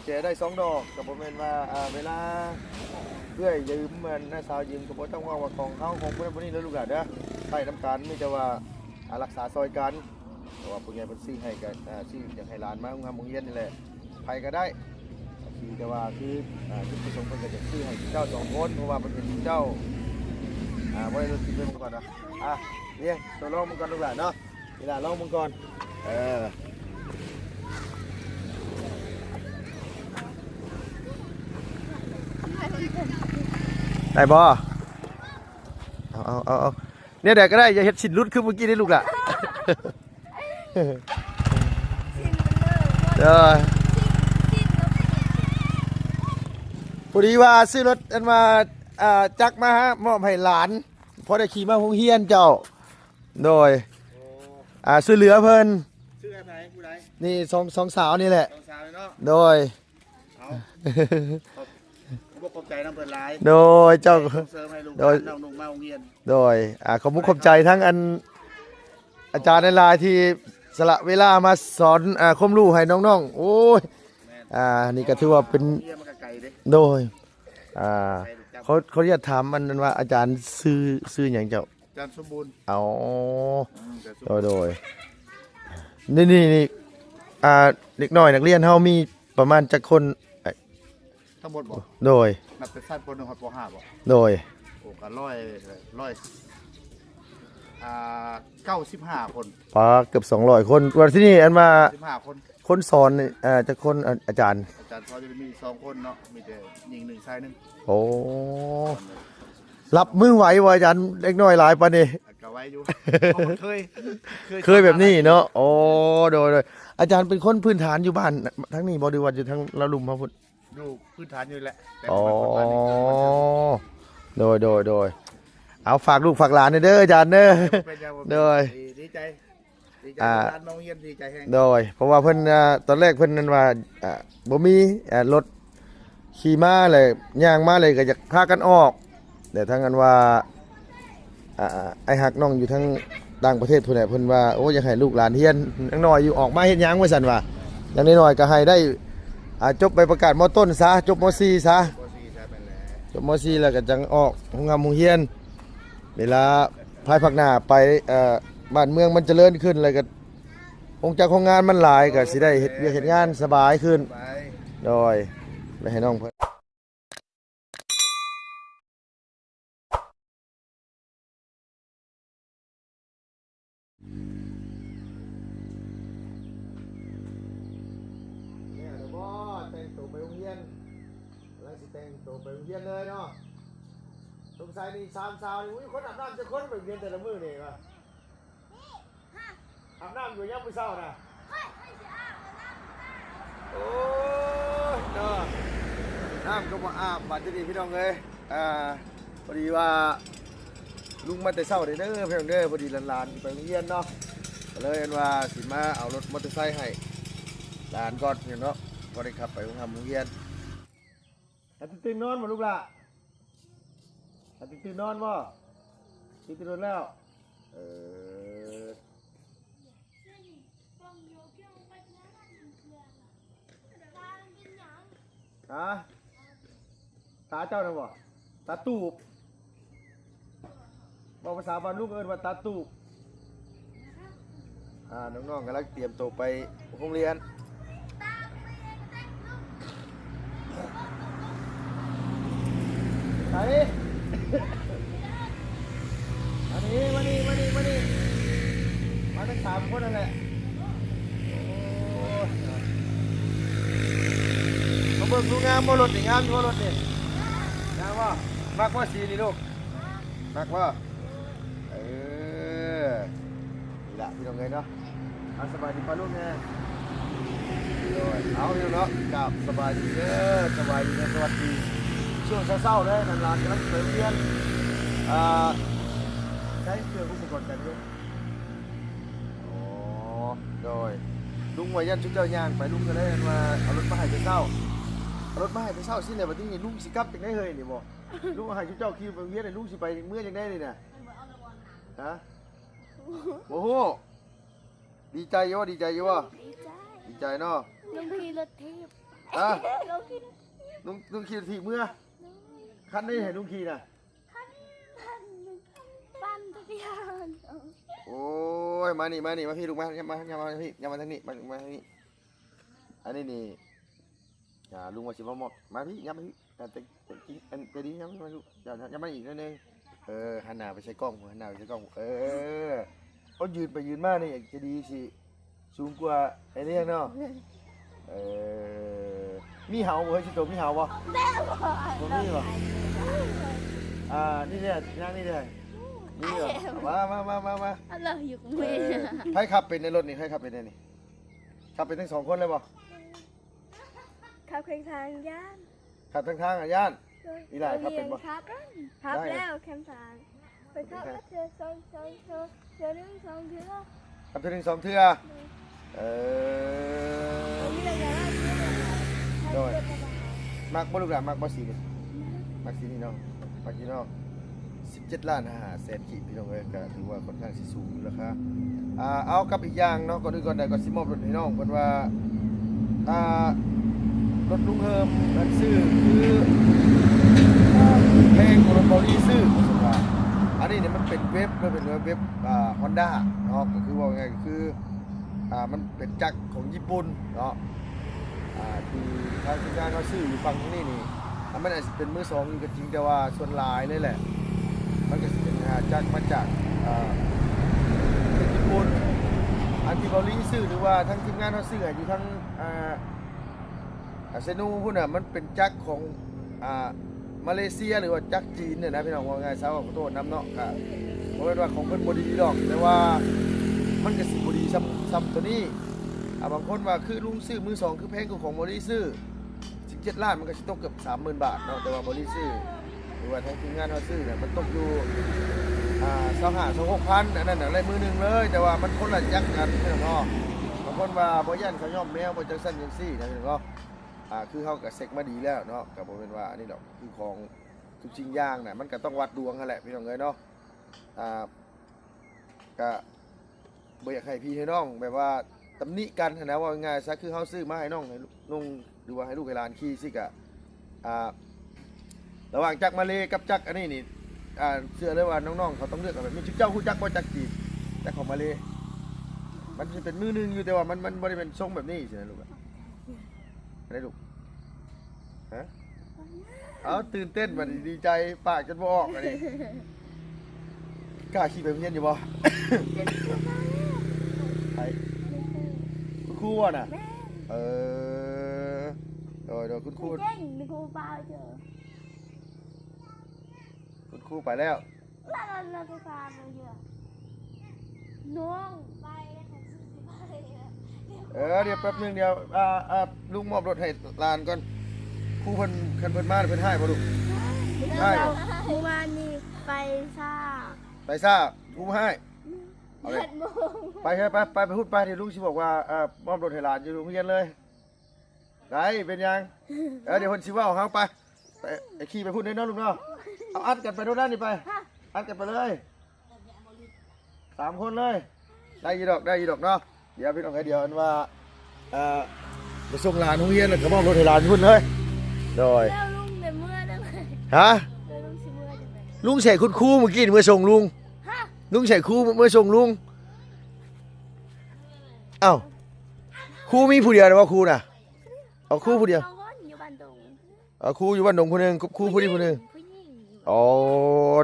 ແຈໄດ້ສອງດອກ ກໍບໍ່ແມ່ນວ່າ ອ່າ ເວລາເອື້ອຍຢືມ ອັນນ້າສາວຢືມ ກໍບໍ່ຕ້ອງເວົ້າວ່າຂອງເຮົາ ຂອງຜູ້ນັ້ນຜູ້ນີ້ເດີລູກຫຼານເດີ ໃຊ້ນຳກັນ ມີແຕ່ວ່າ ອ່າ ຮັກສາຊ່ອຍກັນ ເພາະວ່າຜູ້ໃຫຍ່ເພິ່ນຊື້ໃຫ້ກໍ ອ່າ ຊື້ຢາກໃຫ້ຫຼານມາໂຮງຮ່ຳໂຮງຮຽນນີ້ແຫຼະ ໃຜກໍໄດ້ ກໍຄືແຕ່ວ່າຄື ອ່າ ຈຸດປະສົງເພິ່ນກໍຢາກຊື້ໃຫ້ເຈົ້າສອງຄົນ ເພາະວ່າເພິ່ນເຫັນເຈົ້າ ອ່າ ບໍ່ໄດ້ລົດຊິເບິ່ງກ່ອນນະ ອ່ະ ນີ້ ໂຕລອງເບິ່ງກ່ອນລູກຫຼານເນາະ ນີ້ລະ ລອງເບິ່ງກ່ອນ ເອີ ໄດ້ບໍ່? ເອົາ ເອົາ ເອົາ ເອົາ ແນວໃດກໍໄດ້ ຢ່າເຮັດສິ້ນຫຼຸດຄືມື້ກີ້ເດ້ລູກຫຼານ ເອີ ພໍດີວ່າຊື້ລົດ ອັນວ່າ ອ່າ ຈັກມາມອບໃຫ້ຫຼານ ພໍໄດ້ຂີ່ມາໂຮງຮຽນເຈົ້າ ໂດຍ ໂອ້ ອ່າ ຊ່ວຍເຫຼືອເພິ່ນ ຊື່ໃຜ ຜູ້ໃດ? ນີ້ ສອງ ສອງສາວນີ້ແຫຼະ ສອງສາວນີ້ເນາະ ໂດຍ ເອົາ ຂອບ ຂອບໃຈນຳເພິ່ນຫຼາຍ ໂດຍ ເຈົ້າ ໂດຍ ນ້ອງນຸ່ງມາໂຮງຮຽນ ໂດຍ ອ່າ ຂອບມຸກຂອບໃຈທັງອັນ ອາຈານຫຼາຍໆ ທີ່ສະຫຼະເວລາມາສອນ ອ່າ ຄວາມຮູ້ໃຫ້ນ້ອງໆ ໂອ້ຍ ແມ່ນ ອ່າ ນີ້ກໍຖືວ່າເປັນ ໂຮງຮຽນມັນກໍໄກເດ້ ໂດຍ ອ່າ ໄກ ຂໍ ຂໍອະນຸຍາດຖາມອັນ ອັນວ່າອາຈານຊື່ ຊື່ຫຍັງເຈົ້າ? ອາຈານສົມບູນ ອໍ ອືມ ອາຈານສົມບູນ ໂດຍ ໂດຍ ນີ້ ນີ້ ນີ້ ອ່າ ເດັກນ້ອຍນັກຮຽນເຮົາມີປະມານຈັກຄົນ? ທັງໝົດບໍ່? ໂດຍ ນັບແຕ່ຊັ້ນ ປໍໜຶ່ງ ຮອດ ປໍຫ້າ ບໍ່? ໂດຍ ໂອ້ ກໍຮ້ອຍ ຮ້ອຍ ອ່າ ເກົ້າສິບຫ້າຄົນ ປາ ເກືອບສອງຮ້ອຍຄົນ ວ່າທີ່ນີ້ອັນວ່າສິບຫ້າຄົນ ຄົນສອນນີ້ ເອີ ຈັກຄົນ ອາ ອາຈານ? ອາຈານສອນຈະມີສອງຄົນເນາະ ມີແຕ່ຍິງໜຶ່ງ ຊາຍໜຶ່ງ ໂອ້ ຮັບມືໄຫວບໍ່ອາຈານ ເດັກນ້ອຍຫຼາຍປານນີ້? ກໍໄຫວຢູ່ ເພາະວ່າເຄີຍ ເຄີຍ ເຄີຍແບບນີ້ເນາະ ໂອ້ ໂດຍ ໂດຍ ອາຈານເປັນຄົນພື້ນຖານຢູ່ບ້ານທາງນີ້ບໍ່ ຫຼືວ່າຢູ່ທາງລາວລຸ່ມເຮົາພຸ້ນ? ຢູ່ພື້ນຖານຢູ່ແຫຼະ ແຕ່ ອໍ ມາຄົນບ້ານນີ້ ໂດຍ ໂດຍ ໂດຍ ເອົາ ຝາກລູກຝາກຫຼານແດ່ເດີອາຈານເດີ ເປັນຫຍັງບໍ່ເປັນ ໂດຍ ດີ ດີໃຈ ດີໃຈ ອ່າ ຫຼານມາໂຮງຮຽນ ດີໃຈແຮງ ໂດຍ ເພາະວ່າເພິ່ນ ອ່າ ຕອນແລກເພິ່ນນັ້ນວ່າ ອ່າ ບໍ່ມີ ອ່າ ລົດຂີ່ມາແລ້ວ ຍ່າງມາແລ້ວກໍຢາກພາກັນອອກ ແຕ່ທາງອັນວ່າ ອ່າ ອ້າຍຮັກນ້ອງຢູ່ທາງຕ່າງປະເທດພຸ້ນແຫຼະ ເພິ່ນວ່າ ໂອ້ ຢາກໃຫ້ລູກຫຼານຮຽນ ຍັງນ້ອຍຢູ່ ອອກມາເຮັດຫຍັງວ່າຊັ້ນວ່າ ຢ່າງໜ້ອຍໆກໍໃຫ້ໄດ້ ອ່າ ຈົບໃບປະກາດ ມໍຕົ້ນ ຊະ ຈົບ ມໍສີ່ ຊະ ຈົບ ມໍສີ່ ແລ້ວກໍຈັ່ງອອກໂຮງຮ່ຳໂຮງຮຽນ ເວລາພາຍພາກໜ້າໄປ ເອີ ບ້ານເມືອງມັນຈະເລີນຂຶ້ນ ແລ້ວກໍໂຮງຈັກໂຮງງານມັນຫຼາຍ ກໍຊິໄດ້ເຮັດວຽກເຮັດງານສະບາຍຂຶ້ນ ສະບາຍ ໂດຍ ໄດ້ໃຫ້ນ້ອງເພິ່ນ ແລ້ວແລ້ວບໍ່? ແຕ່ງໂຕໄປໂຮງຮຽນ ກຳລັງຊິແຕ່ງໂຕໄປໂຮງຮຽນເລີຍເນາະ. ສົງໄສນີ້ສາມສາວນີ້ ມີຄົນອາບນ້ຳຈັກຄົນໄປໂຮງຮຽນແຕ່ລະມື້ນີ້ວະ? ອາບນ້ຳຢູ່ຍາມມື້ເຊົ້ານະ. ໂອ້ຍເນາະ ນ້ຳກໍບໍ່ອາບ ບາດທີນີ້ພີ່ນ້ອງເອີຍ. ອ່າ ພໍດີວ່າລຸງມາແຕ່ເຊົ້າເດ້ ເດີ ພີ່ນ້ອງເດີ. ພໍດີຫຼານໆໄປໂຮງຮຽນເນາະ ກໍເລີຍອັນວ່າຊິມາເອົາລົດມໍເຕີໄຊໃຫ້ຫຼານກ່ອນເນາະ ພໍໄດ້ຂັບໄປໂຮງຮ່ຳໂຮງຮຽນ. ອາ ຕື່ນໆນອນບໍ່ລູກຫຼ້າ? ອາ ຕື່ນໆນອນບໍ່? ຕື່ນໆນອນແລ້ວ. ເອີ ຮະ? ຕາເຈົ້ານະບໍ່? ຕາຕູບ. ເວົ້າພາສາບ້ານລຸງເອີ້ນວ່າຕາຕູບ. ອ່າ ນ້ອງໆກຳລັງຕຽມໂຕໄປໂຮງຮຽນ. ໄປ ມານີ້ ມານີ້ ມານີ້ ມານີ້ ມາທັງສາມຄົນນັ້ນແຫຼະ. ໂອ້ຍ ມາເບິ່ງດູ ງາມບໍ່ລົດນີ້? ງາມຢູ່ບໍ່ລົດນີ້? ງາມບໍ່? ມັກບໍ່ສີນີ້ລູກ? ມັກບໍ່? ເອີ ນີ້ລະພີ່ນ້ອງເອີຍເນາະ. ເອົາ ສະບາຍດີປ້າລຸງແດ່. ໂດຍ ເອົາ ພີ່ນ້ອງເນາະ ກາບສະບາຍດີເດີ ສະບາຍດີເດີ ສະຫວັດດີ. ຊ່ວງເຊົ້າໆເດີ ຫຼານໆກຳລັງໄປໂຮງຮຽນ. ອ່າ ໃຊ້ເຄື່ອງອຸປະກອນການຮຽນ. ອໍ ໂດຍ ລຸງວ່າຢ້ານຊຸມເຈົ້າຍ່າງໄປ ລຸງກໍເລີຍອັນວ່າເອົາລົດມາໃຫ້ແຕ່ເຊົ້າ. ເອົາລົດມາໃຫ້ແຕ່ເຊົ້າຊີ້ແຫຼະ ບັດນີ້ລຸງຊິກັບຈັ່ງໃດເຮີ້ຍນີ້ບໍ່? ລຸງໃຫ້ຊຸມເຈົ້າຂີ່ໄປໂຮງຮຽນນີ້ ລຸງຊິໄປເມືອຈັ່ງໃດນີ້ນະ? ຮະ? ໂອ້ໂຫ ດີໃຈຢູ່ບໍ່? ດີໃຈຢູ່ບໍ່? ດີໃຈ ດີໃຈເນາະ. ລຸງຂີ່ລົດຖີບ. ອ່າ ລົງຂີ່ລົງ ລົງຂີ່ຖີບເມືອ. ໂດຍ ຄັນໃດໃຫ້ລຸງຂີ່ນະ? ຄັນ ປັ່ນຈັກກະຍານ. ໂອ້ຍ ມານີ້ ມານີ້ ມາພີ້ລູກ ມາ ມາ ມາ ມາທາງນີ້ ມາ ມາທາງນີ້. ອັນນີ້ນີ້ ອ່າ ລຸງວ່າຊິມາມອບ ມາພີ້ ຍັບມາພີ້. ອ່າ ແຕ່ ແຕ່ຈິງ ອັນ ໃຈດີ ຍັບມາ ມາລູກ ຍັບມາອີກໜ້ອຍໜຶ່ງ. ເອີ ຫັນໜ້າໄປໃສ່ກ້ອງ ຫັນໜ້າໄປໃສ່ກ້ອງ. ເອີ ເອົາ ຢືນໄປຢືນມານີ້ ໃຈດີຊິສູງກວ່າໄອ້ລຽງເນາະ. ເອີ ມີເຫົ່າບໍ່ເຮີ້ຍ ຊິໂຕ ມີເຫົ່າບໍ່? ບໍ່ມີບໍ່? ອ່າ ນີ້ເດ້ ຍ່າງນີ້ເດ້ ມີບໍ່? ມາ ມາ ມາ ມາ ມາ. ອັນລະຢູ່ກັບ ເອີ ໃຜຂັບເປັນໃນລົດນີ້? ໃຜຂັບເປັນໃນນີ້? ຂັບເປັນທັງສອງຄົນເລີຍບໍ່? ຂັບເຄັງທາງຢ້ານ ຂັບເຄັງທາງອາຢ້ານ. ໂດຍ ອີ່ຫຼ້າຂັບເປັນບໍ່? ຂັບ ຂັບແລ້ວເຄັງທາງ ໄປຂັບເທື່ອສອງ ສອງເທື່ອ ເທື່ອໜຶ່ງສອງເທື່ອ ຂັບເທື່ອໜຶ່ງສອງເທື່ອ. ໂດຍ ເອີ ໂດຍ ມັກບໍ່ລູກຫຼານ ມັກບໍ່ສີນີ້? ມັກສີນີ້ເນາະ ມັກຢູ່ເນາະ. ສິບເຈັດລ້ານຫ້າແສນກີບ ພີ່ນ້ອງເອີຍ ກໍຖືວ່າຂ້ອນຂ້າງຊິສູງຢູ່ລາຄາ. ອ່າ ເອົາ ກັບອີກຢ່າງເນາະ ກ່ອນອື່ນກ່ອນໃດກໍຊິມອບລົດໃຫ້ນ້ອງເພິ່ນວ່າ ອ່າ ລົດລຸງເຮີມນັ້ນຊື້ຄື ອ່າ ແພງກວ່າລົດເບົາລີຊື້. ເພາະວ່າອັນນີ້ນີ້ມັນເປັນເວັບ ມັນເປັນເວັບ ອ່າ ຮອນດ້າເນາະ ກໍຄືເວົ້າງ່າຍໆ ກໍຄື ອ່າ ມັນເປັນຈັກຂອງຍີ່ປຸ່ນເນາະ ອ່າ ທີ່ທາງທີມງານເຮົາຊື້ຢູ່ຝັ່ງທາງນີ້ນີ້ ອ່າ ມັນອາດຊິເປັນມືສອງຢູ່ກໍຈິງ ແຕ່ວ່າສ່ວນຫຼາຍເລີຍແຫຼະ ມັນກໍຊິເປັນ ອ່າ ຈັກມາຈາກ ອ່າ ປະເທດຍີ່ປຸ່ນ. ອັນທີ່ເບົາລີຊື້ ຫຼືວ່າທາງທີມງານເຮົາຊື້ໃຫ້ຢູ່ທາງ ອ່າ ອ່າ ເຊນູພຸ້ນນະ ມັນເປັນຈັກຂອງ ອ່າ ມາເລເຊຍ ຫຼືວ່າຈັກຈີນນີ້ນະ ພີ່ນ້ອງ. ເວົ້າງ່າຍຊະ ຂໍໂທດນຳເນາະ ກະບໍ່ແມ່ນວ່າຂອງເພິ່ນບໍ່ດີດອກ ແຕ່ວ່າມັນກະຊິບໍ່ດີຊ່ຳ ຊ່ຳໂຕນີ້. ອ່າ ບາງຄົນວ່າຄືລຸງຊື້ມືສອງຄືແພງກວ່າຂອງເບົາລີຊື້ ສິບເຈັດລ້ານ ມັນກະຊິຕົກເກືອບສາມໝື່ນບາດເນາະ ແຕ່ວ່າເບົາລີຊື້ ຫຼືວ່າທາງທີມງານເຮົາຊື້ນະ ມັນຕົກຢູ່ ອ່າ ຊາວຫ້າ ຊາວຫົກພັນ ອັນນັ້ນນະ ໄດ້ມືໜຶ່ງເລີຍ ແຕ່ວ່າມັນຄົນລະຈັກກັນ ພີ່ນ້ອງເນາະ. ບາງຄົນວ່າບໍ່ຢ້ານເຂົາຍ້ອມແມວ ບໍ່ຈັ່ງຊັ້ນຈັ່ງຊີ້ນະ ພີ່ນ້ອງເນາະ. ອ່າ ຄືເຮົາກະເຊັກມາດີແລ້ວເນາະ ກະບໍ່ແມ່ນວ່າອັນນີ້ດອກ ຄືຂອງທຸກສິ່ງຢ່າງນະ ມັນກະຕ້ອງວັດດວງຫັ້ນແຫຼະ ພີ່ນ້ອງເອີຍເນາະ. ອ່າ ກະບໍ່ຢາກໃຫ້ພີ່ໃຫ້ນ້ອງແບບວ່າຕຳໜິກັນຫັ້ນນະ ເວົ້າງ່າຍໆຊະ ຄືເຮົາຊື້ມາໃຫ້ນ້ອງໃຫ້ລຸງ ຫຼືວ່າໃຫ້ລູກໃຫ້ຫຼານຂີ່ຊີ້ກະ ອ່າ ລະຫວ່າງຈັກມາເລກັບຈັກອັນນີ້ນີ້ ອ່າ ເຊື່ອເລີຍວ່ານ້ອງໆເຂົາຕ້ອງເລືອກເອົາແບບນີ້. ເຈົ້າຮູ້ຈັກບໍ່ຈັກຈີນ ຈັກຂອງມາເລ? ມັນຊິເປັນມືໜຶ່ງຢູ່ ແຕ່ວ່າມັນ ມັນບໍ່ໄດ້ເປັນຊົງແບບນີ້ຊີ້ນະລູກ. ອັນໃດລູກ? ຮະ? ເອົ້າ ຕື່ນເຕັ້ນບັດນີ້ ດີໃຈ ປາກຈົນບໍ່ອອກບັດນີ້. ກ້າຂີ່ໄປໂຮງຮຽນຢູ່ບໍ່? ໃຜ? ຄຸນຄູບໍ່ນະ? ແມ່ນ. ເອີ ໂດຍໆ ຄຸນຄູ ເກັ່ງໆ ຄູປາເຈີ ຄຸນຄູໄປແລ້ວ. ລະລະລະ ໄປພາໄປເທື່ອ ນ້ອງ ໄປ ເອີ ດຽວແປັບໜຶ່ງ ດຽວ ອ່າ ອ່າ ລຸງມອບລົດໃຫ້ຫຼານກ່ອນ. ຄູເພິ່ນ ຄັນເພິ່ນມາເພິ່ນຮ້າຍບໍ່ລູກ? ຮ້າຍບໍ່? ມື້ວານນີ້ໄປຊ້າ ໄປຊ້າ ຄູຮ້າຍ. ເອົາເລີຍ ແປດໂມງ ໄປເຮີ້ຍ ໄປ ໄປ ໄປພຸ້ນໄປ ດຽວລຸງຊິບອກວ່າ ເອີ ມອບລົດໃຫ້ຫຼານຢູ່ໂຮງຮຽນເລີຍ. ໄດ້ ເປັນຫຍັງ? ເອີ ດຽວເພິ່ນຊິເວົ້າເຮົາໄປ ໄປ ໄປຂີ່ໄປພຸ້ນເດ້ເນາະລູກເນາະ. ເອົາ ອັດກັນໄປໂດນນັ້ນນີ້ໄປ ອັດກັນໄປເລີຍ ສາມຄົນເລີຍ. ໄດ້ຢູ່ດອກ ໄດ້ຢູ່ດອກເນາະ. ດຽວພີ່ນ້ອງເອີຍ ດຽວອັນວ່າ ເອີ ໄປສົ່ງຫຼານໂຮງຮຽນ ແລ້ວກໍມອບລົດໃຫ້ຫຼານພຸ້ນເລີຍ. ໂດຍ ແລ້ວລຸງໄດ້ເມືອຈັ່ງໃດ? ຮະ? ແລ້ວລຸງຊິເມືອຈັ່ງໃດ? ລຸງໃສ່ຄຸນຄູມື້ກີ້ນີ້ເມືອສົ່ງລຸງ. ຮະ? ລຸງໃສ່ຄູເມືອສົ່ງລຸງ. ອ້າວ ຄູມີຜູ້ດຽວນະບໍ່ ຄູນະ? ເອົາ ຄູຜູ້ດຽວ ສອງຄົນຢູ່ບ້ານດົງ. ເອົາ ຄູຢູ່ບ້ານດົງຜູ້ໜຶ່ງ ຄູຜູ້ນີ້ຜູ້ໜຶ່ງ. ຜູ້ຍິງ ອໍ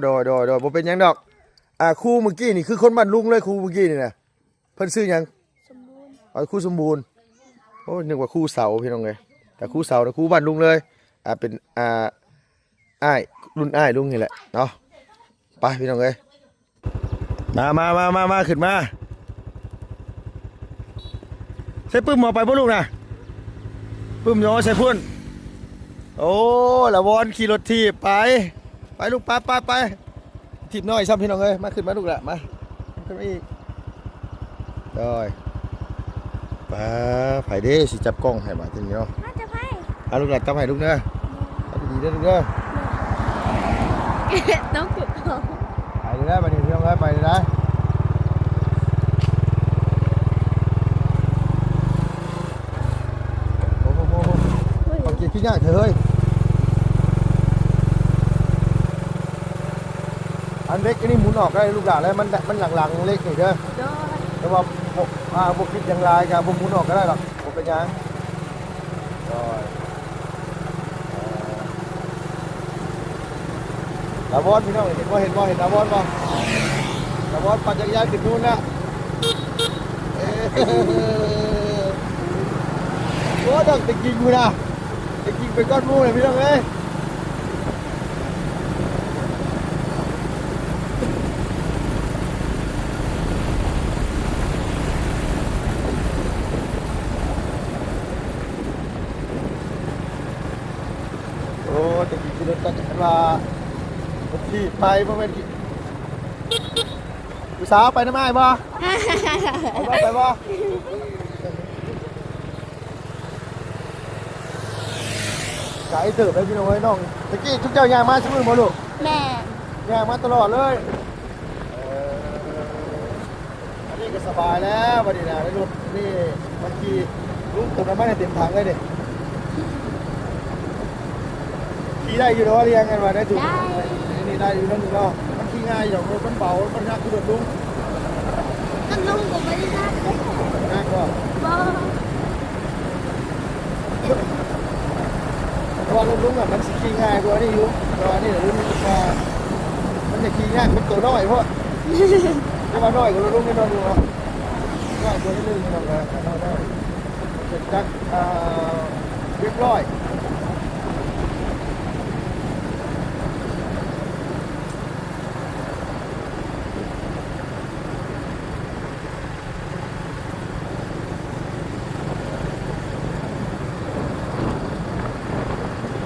ໂດຍໆໆ ບໍ່ເປັນຫຍັງດອກ. ອ່າ ຄູມື້ກີ້ນີ້ຄືຄົນບ້ານລຸງເລີຍ ຄູມື້ກີ້ນີ້ນະ ເພິ່ນຊື່ຫຍັງ? ສົມບູນ. ເອົາ ຄູສົມບູນ. ໂອ້ ນຶກວ່າຄູເສົາ ພີ່ນ້ອງເອີຍ ແຕ່ຄູເສົານະ ຄູບ້ານລຸງເລີຍ. ອ່າ ເປັນ ອ່າ ອ້າຍ ລຸ້ນອ້າຍລຸງນີ້ແຫຼະເນາະ. ໄປ ພີ່ນ້ອງເອີຍ ມາ ມາ ມາ ມາ ມາ ຂຶ້ນມາ. ໃສ່ປຶ້ມເອົາໄປບໍ່ລູກນະ? ປຶ້ມເອົາໃສ່ພຸ້ນ. ໂອ້ ລະວອນຂີ່ລົດຖີບໄປ ໄປລູກ ໄປ ໄປ ໄປ. ຖີບນ້ອຍຊ້ຳ ພີ່ນ້ອງເອີຍ ມາ ຂຶ້ນມາລູກຫຼະ ມາ ຂຶ້ນມາອີກ. ໂດຍ ປາ ໃຜເດ້ຊິຈັບກ້ອງໃຫ້ບາດທີນີ້ເນາະ? ມາຈາກໃຜ? ອາ ລູກຫຼານຈັບໃຫ້ລູກເດີ ເອົາດີໆເດີລູກເດີ. ຕ້ອງຖືກຕ້ອງ ໄປເດີບາດນີ້ພີ່ນ້ອງເອີຍ ໄປເດີ. ໂອ້ໂຫ ໂອ້ໂຫ ໂອ້ໂຫ ຂີ່ຍາກແທ້ເຮີ້ຍ. ອັນເຫຼັກອັນນີ້ໝູນອອກໄດ້ລູກຫຼານເອີຍ ມັນ ມັນຫຼັງໆເຫຼັກນີ້ເດີ. ໂດຍ. ແຕ່ວ່າບໍ່ ອ່າ ບໍ່ຄິດຫຍັງຫຼາຍ ກໍບໍ່ໝູນອອກກໍໄດ້ດອກ ບໍ່ເປັນຫຍັງ. ໂດຍ. ເອີ ຕາວອນພີ່ນ້ອງ ເຫັນບໍ່ ເຫັນບໍ່ ເຫັນຕາວອນບໍ່? ຕາວອນປັ່ນຈັກກະຍານຂຶ້ນນູ້ນແລ້ວ. ເອີ ໂອ້ ດອກແຕ່ກິງພຸ້ນນະ ແຕ່ກິງໄປກ່ອນໝູ່ເລີຍພີ່ນ້ອງເອີຍ. ໂອ້ ແຕ່ກີ້ຂີ່ລົດຈັກ ຄັນວ່າລົດຖີບໄປ ບໍ່ແມ່ນຂີ່ ຜູ້ສາວໄປນຳອ້າຍບໍ່? ເອົາບໍ່ ໄປບໍ່? ໄກເຕີບເດ້ພີ່ນ້ອງເອີຍ ນ້ອງ. ແຕ່ກີ້ຈຸມເຈົ້າຍ່າງມາຊຸມື້ບໍ່ລູກ? ແມ່ນ. ຍ່າງມາຕະຫຼອດເລີຍ. ເອີ ອັນນີ້ກໍສະບາຍແລ້ວບັດນີ້ນະ ໃນລົດນີ້ ບາງທີລຸງເຕີມນ້ຳມັນໃຫ້ເຕັມຖັງເລີຍນີ້. ຂີ່ໄດ້ຢູ່ເນາະ ລ້ຽງກັນວ່າໄດ້ຖືກ ໄດ້ ນີ້ໄດ້ຢູ່ເນາະ ເນາະ. ມັນຂີ່ງ່າຍຢູ່ດອກ ລົດມັນເບົາ ມັນໜັກຄືລົດລຸງ. ລົດລຸງກໍບໍ່ໄດ້ໜັກເດ້. ໜັກບໍ່? ບໍ່. ເພາະວ່າລົດລຸງອະ ມັນຊິຂີ່ງ່າຍກວ່ານີ້ຢູ່ ແຕ່ວ່ານີ້ລຸງ ອ່າ ມັນຈະຂີ່ຍາກ ມັນໂຕນ້ອຍໂພດ. ແຕ່ວ່ານ້ອຍກວ່າລົດລຸງແນ່ນອນຢູ່ເນາະ ນ້ອຍກວ່ານິດໜຶ່ງ ນ້ອຍ ນ້ອຍ ນ້ອຍ ຈັກ ອ່າ ຮຽບຮ້ອຍ.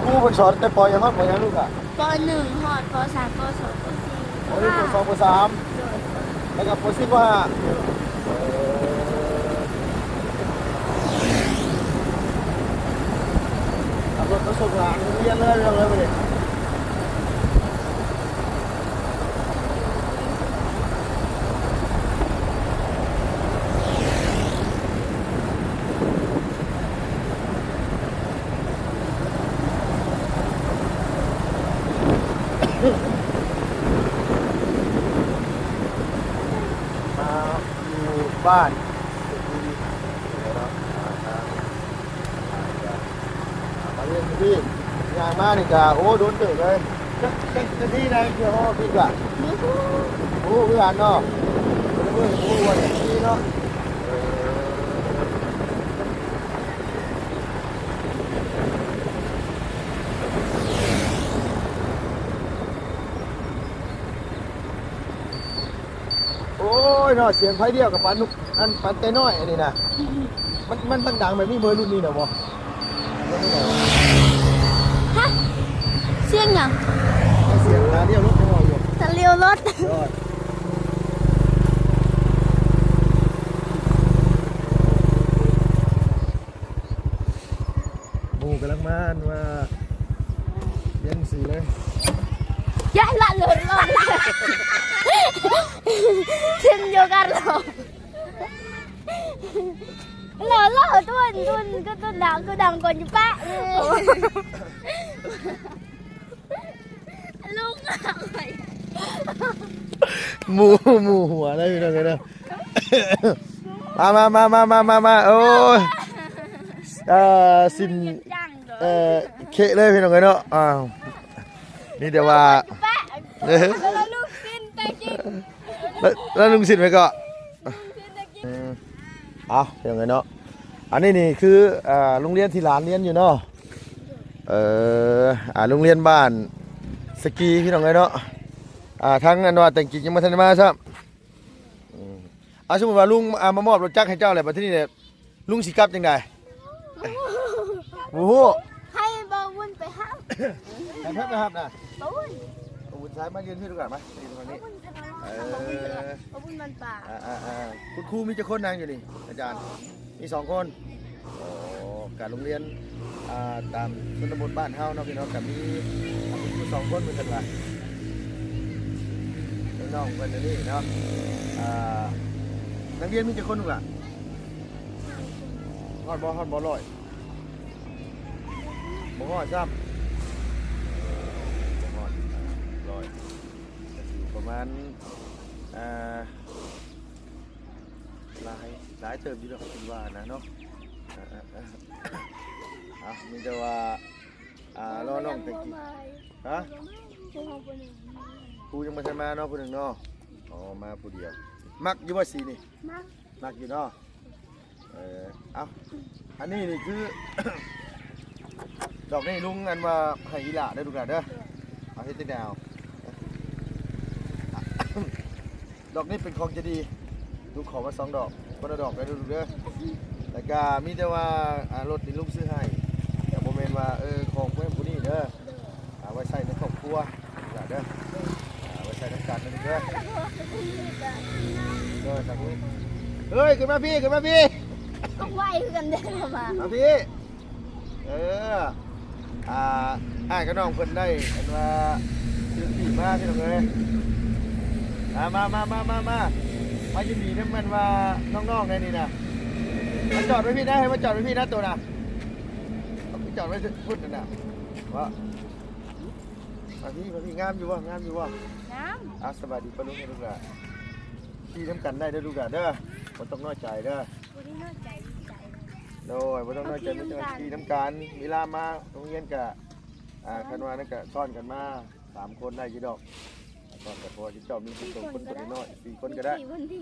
ຄູເພິ່ນສອນແຕ່ ປໍ ຫຍັງຮອດ ປໍ ຫຍັງລູກຫຼ້າ? ປໍ ໜຶ່ງ ຮອດ ປໍ ສາມ ປໍ ສອງ ປໍ ສີ່ ປໍ ໜຶ່ງ ປໍ ສອງ ປໍ ສາມ ໂດຍ ແລ້ວກໍ ປໍ ສີ່ ປໍ ຫ້າ ໂດຍ ເອີ ຂັບລົດມາສົ່ງຫຼານໂຮງຮຽນເລີຍ ພີ່ນ້ອງເອີຍ ມື້ນີ້. ມາຢູ່ບ້ານເສດບຸນເນາະ ມາທາງ ອ່າ ມາຮຽນຢູ່ພີ້ ຍ່າງມານີ້ກະ ໂອ້ ດົນເຕີບເລີຍ. ຈັກ ຈັກ ຈັກນາທີໄດ້ ຄືຮອດພີ້ກະ ບໍ່ຮູ້ ບໍ່ຮູ້ຄືກັນເນາະ ແຕ່ລະມື້ບໍ່ຮູ້ວ່າຈັກນາທີເນາະ. ເອີ ໂອ້ຍເນາະ ສຽງໄຟດຽວກັບປານ ອັນ ປານແຕນ້ອຍອັນນີ້ນະ ມັນ ມັນຕັ້ງດັງແບບນີ້ເບີ ລຸ້ນນີ້ນະບໍ່? ຮະ? ສຽງຫຍັງ? ສຽງຕາລ້ຽວລົດຍັງເວົ້າຢູ່ ຕາລ້ຽວລົດ ຍອດ. ໝູ່ກຳລັງມາ ວ່າ ຮຽນໜັງສືເລີຍ ຢ່າລະເລີດລອດ ເຊັ່ນດຽວກັນເລີຍ ລອດລອດ ຕົວ ຕົວ ກໍຕົວດັງ ກໍດັງກວ່າຢູ່ປະເລີຍ ລຸງ ໝູ່ ໝູ່ຫົວໄດ້ພີ່ນ້ອງເອີຍເດີ. ມາ ມາ ມາ ໂອ້ຍ ເອີ ສິ້ນ ເອີ ເຄະເລີຍພີ່ນ້ອງເອີຍເນາະ. ອ້າວ ມີແຕ່ວ່າ ແລ້ວລຸງສິ້ນໄປເກາະ ເອີ ເອົາ ພີ່ນ້ອງເອີຍເນາະ ອັນນີ້ນີ້ຄື ອ່າ ໂຮງຮຽນທີ່ຫຼານຮຽນຢູ່ເນາະ. ເອີ ອ່າ ໂຮງຮຽນບ້ານສະກີ ພີ່ນ້ອງເອີຍເນາະ. ອ່າ ທາງອັນວ່າແຕ່ງກິງຍັງບໍ່ທັນໄດ້ມາຊ້ຳ. ອືມ ອ່າ ສົມມຸດວ່າລຸງ ອ່າ ມາມອບລົດຈັກໃຫ້ເຈົ້າແລ້ວ ບັດທີນີ້ແຫຼະ ລຸງຊິກັບຈັ່ງໃດ? ບໍ່ຮູ້ ໃຫ້ບ່າວບຸນໄປຮັບ ໃຫ້ໃຜໄປຮັບນະ? ບ່າວບຸນ ບ່າວບຸນ ສາຍມາຢືນພີ້ລູກຫຼານ ມາຢືນທາງນີ້ ເອີ ບ່າວບຸນ ບ່າວບຸນມັນປ່າ ອ່າໆໆ ຄຸນຄູມີຈັກຄົນນັ່ງຢູ່ນີ້ ອາຈານ? ມີສອງຄົນ. ອໍ ກະໂຮງຮຽນ ອ່າ ຕາມຊົນນະບົດບ້ານເຮົາເນາະ ພີ່ນ້ອງ ກະມີ ອ່າ ຄູສອງຄົນເໝືອນກັນວ່າ ນ້ອງເພິ່ນອັນນີ້ເນາະ. ອ່າ ນັກຮຽນມີຈັກຄົນລູກຫຼ້າ? ຮອດບໍ່ ຮອດບໍ່ຮ້ອຍ? ບໍ່ ຮອດຊ້ຳ ບໍ່ຮອດຮ້ອຍ ກໍຊິຢູ່ປະມານ ອ່າ ຫຼາຍ ຫຼາຍເຕີບຢູ່ດອກ ຄິດວ່ານະເນາະ. ເອີ ເອີ ເອີ ເອົາ ມີແຕ່ວ່າ ອ່າ ລໍນ້ອງແຕງກີ ຮະ? ຜູ້ຍັງບໍ່ທັນມາເນາະ ຜູ້ໜຶ່ງເນາະ. ອໍ ມາຜູ້ດຽວ. ມັກຢູ່ບໍ່ສີນີ້? ມັກ ມັກຢູ່ເນາະ. ເອີ ເອົ້າ ອັນນີ້ນີ້ຄື ດອກນີ້ລຸງອັນວ່າໃຫ້ອີ່ຫຼ້າເດີລູກຫຼ້າເດີ. ເອົາ ເຮັດຈັ່ງໃດເອົາ ດອກນີ້ເປັນຂອງໃຈດີ ລູກຂໍມາສອງດອກ ຄົນລະດອກເດີລູກເດີ. ແລ້ວກະມີແຕ່ວ່າ ອ່າ ລົດນີ້ລຸງຊື້ໃຫ້ ກະບໍ່ແມ່ນວ່າ ເອີ ຂອງຜູ້ນັ້ນຜູ້ນີ້ເດີ. ອ່າ ໄວ້ໃຊ້ໃນຄອບຄົວ ຫຼາເດີ ອ່າ ໄວ້ໃຊ້ນຳກັນເດີ. ໂດຍ ສາທຸ. ເອີຍ ຂຶ້ນມາພີ້ ຂຶ້ນມາພີ້ ຕ້ອງໄວຄືກັນເດ້ ມາ ມາພີ້. ເອີ ອ່າ ອ້າຍກັບນ້ອງເພິ່ນໄດ້ ອັນວ່າ ຊື້ຂີ່ມາ ພີ່ນ້ອງເອີຍ. ອ່າ ມາ ມາ ມາ ມາ ມາ ມາຍິນດີນຳ ແມ່ນວ່າ ນ້ອງໆ ແນ່ນີ້ນະ. ມາຈອດໄວ້ພີ້ນະ ໃຫ້ມາຈອດໄວ້ພີ້ນະ ໂຕນະ. ເອົາໄປຈອດໄວ້ພຸ້ນນັ້ນນະ ວ່າ ມາພີ້ ມາພີ້. ງາມຢູ່ບໍ່? ງາມຢູ່ບໍ່? ງາມ. ອ່າ ສະບາຍດີປ້າລຸງ ລູກຫຼ້າ. ຂີ່ນຳກັນໄດ້ເດີລູກຫຼ້າເດີ ບໍ່ຕ້ອງນ້ອຍໃຈເດີ. ບໍ່ໄດ້ນ້ອຍໃຈ ດີໃຈ. ໂດຍ ບໍ່ຕ້ອງນ້ອຍໃຈ ຂີ່ນຳກັນ ເວລາມາໂຮງຮຽນກະ ອ່າ ຄັນວ່ານັ້ນກະຊ້ອນກັນມາສາມຄົນໄດ້ຢູ່ດອກ. ຊ້ອນກັນ ເພາະວ່າເຈົ້າມີຜູ້ຊົງຄົນຕົວນ້ອຍ ສີ່ຄົນກໍໄດ້. ໂອ້ຍ ສີ່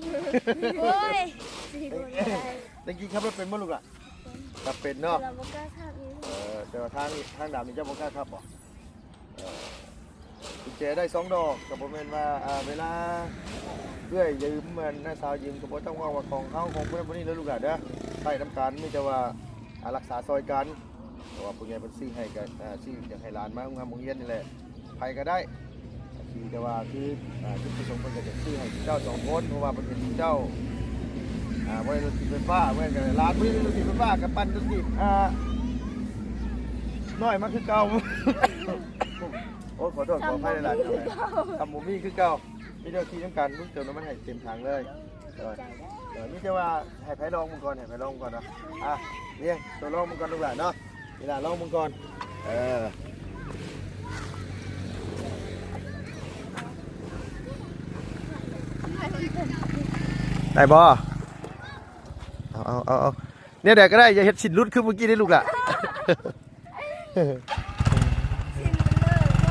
ຄົນກໍໄດ້. ແຕ່ກີ້ຂັບລົດເປັນບໍ່ລູກຫຼ້າ? ເປັນ. ຂັບເປັນເນາະ. ແຕ່ວ່າບໍ່ກ້າຂັບອີກ. ເອີ ແຕ່ວ່າທາງ ທາງດຳນີ້ເຈົ້າບໍ່ກ້າຂັບບໍ່? ເອີ ກຸນແຈໄດ້ສອງດອກ ກໍບໍ່ແມ່ນວ່າ ອ່າ ເວລາເອື້ອຍຢືມ ອັນນ້າສາວຢືມ ກໍບໍ່ຕ້ອງເວົ້າວ່າຂອງເຮົາ ຂອງຜູ້ນັ້ນຜູ້ນີ້ເດີລູກຫຼ້າເດີ. ໃຊ້ນຳກັນ ມີແຕ່ວ່າ ອ່າ ຮັກສາຊ່ອຍກັນ ເພາະວ່າຜູ້ໃຫຍ່ເພິ່ນຊື້ໃຫ້ ກໍ ອ່າ ຊື້ຢາກໃຫ້ຫຼານມາໂຮງຮຽນນີ້ແຫຼະ ໃຜກໍໄດ້. ກໍຄືແຕ່ວ່າຄື ອ່າ ຈຸດປະສົງເພິ່ນກໍຈະຊື້ໃຫ້ເຈົ້າສອງຄົນ ເພາະວ່າເພິ່ນເຫັນເຈົ້າ ອ່າ ບໍ່ໄດ້ລົດຖີບໄຟຟ້າ ເພິ່ນກໍຫຼານບໍ່ໄດ້ລົດຖີບໄຟຟ້າ ກໍປັ່ນລົດຖີບ ອ່າ ນ້ອຍມາຄືເກົ່າ. ໂອ້ ຂໍໂທດ ຂໍອະໄພຫຼາຍໆ ທຳບໍ່ມີຄືເກົ່າ. ມີແຕ່ຂີ່ນຳກັນ ລຸງເຕີມນ້ຳມັນໃຫ້ເຕັມຖັງເລີຍ. ໂດຍ ເອີ ມີແຕ່ວ່າໃຫ້ໃຜລອງເບິ່ງກ່ອນ ໃຫ້ໃຜລອງເບິ່ງກ່ອນເນາະ. ອ່ະ ນີ້ ໂຕລອງເບິ່ງກ່ອນລູກຫຼ້າເນາະ. ນີ້ລະ ລອງເບິ່ງກ່ອນ. ເອີ ໄດ້ບໍ່? ເອົາ ເອົາ ເອົາ ເອົາ ແນວໃດກໍໄດ້ ຢ່າເຮັດສິ້ນຫຼຸດຄືເມື່ອກີ້ເດ້ລູກຫຼ້າ.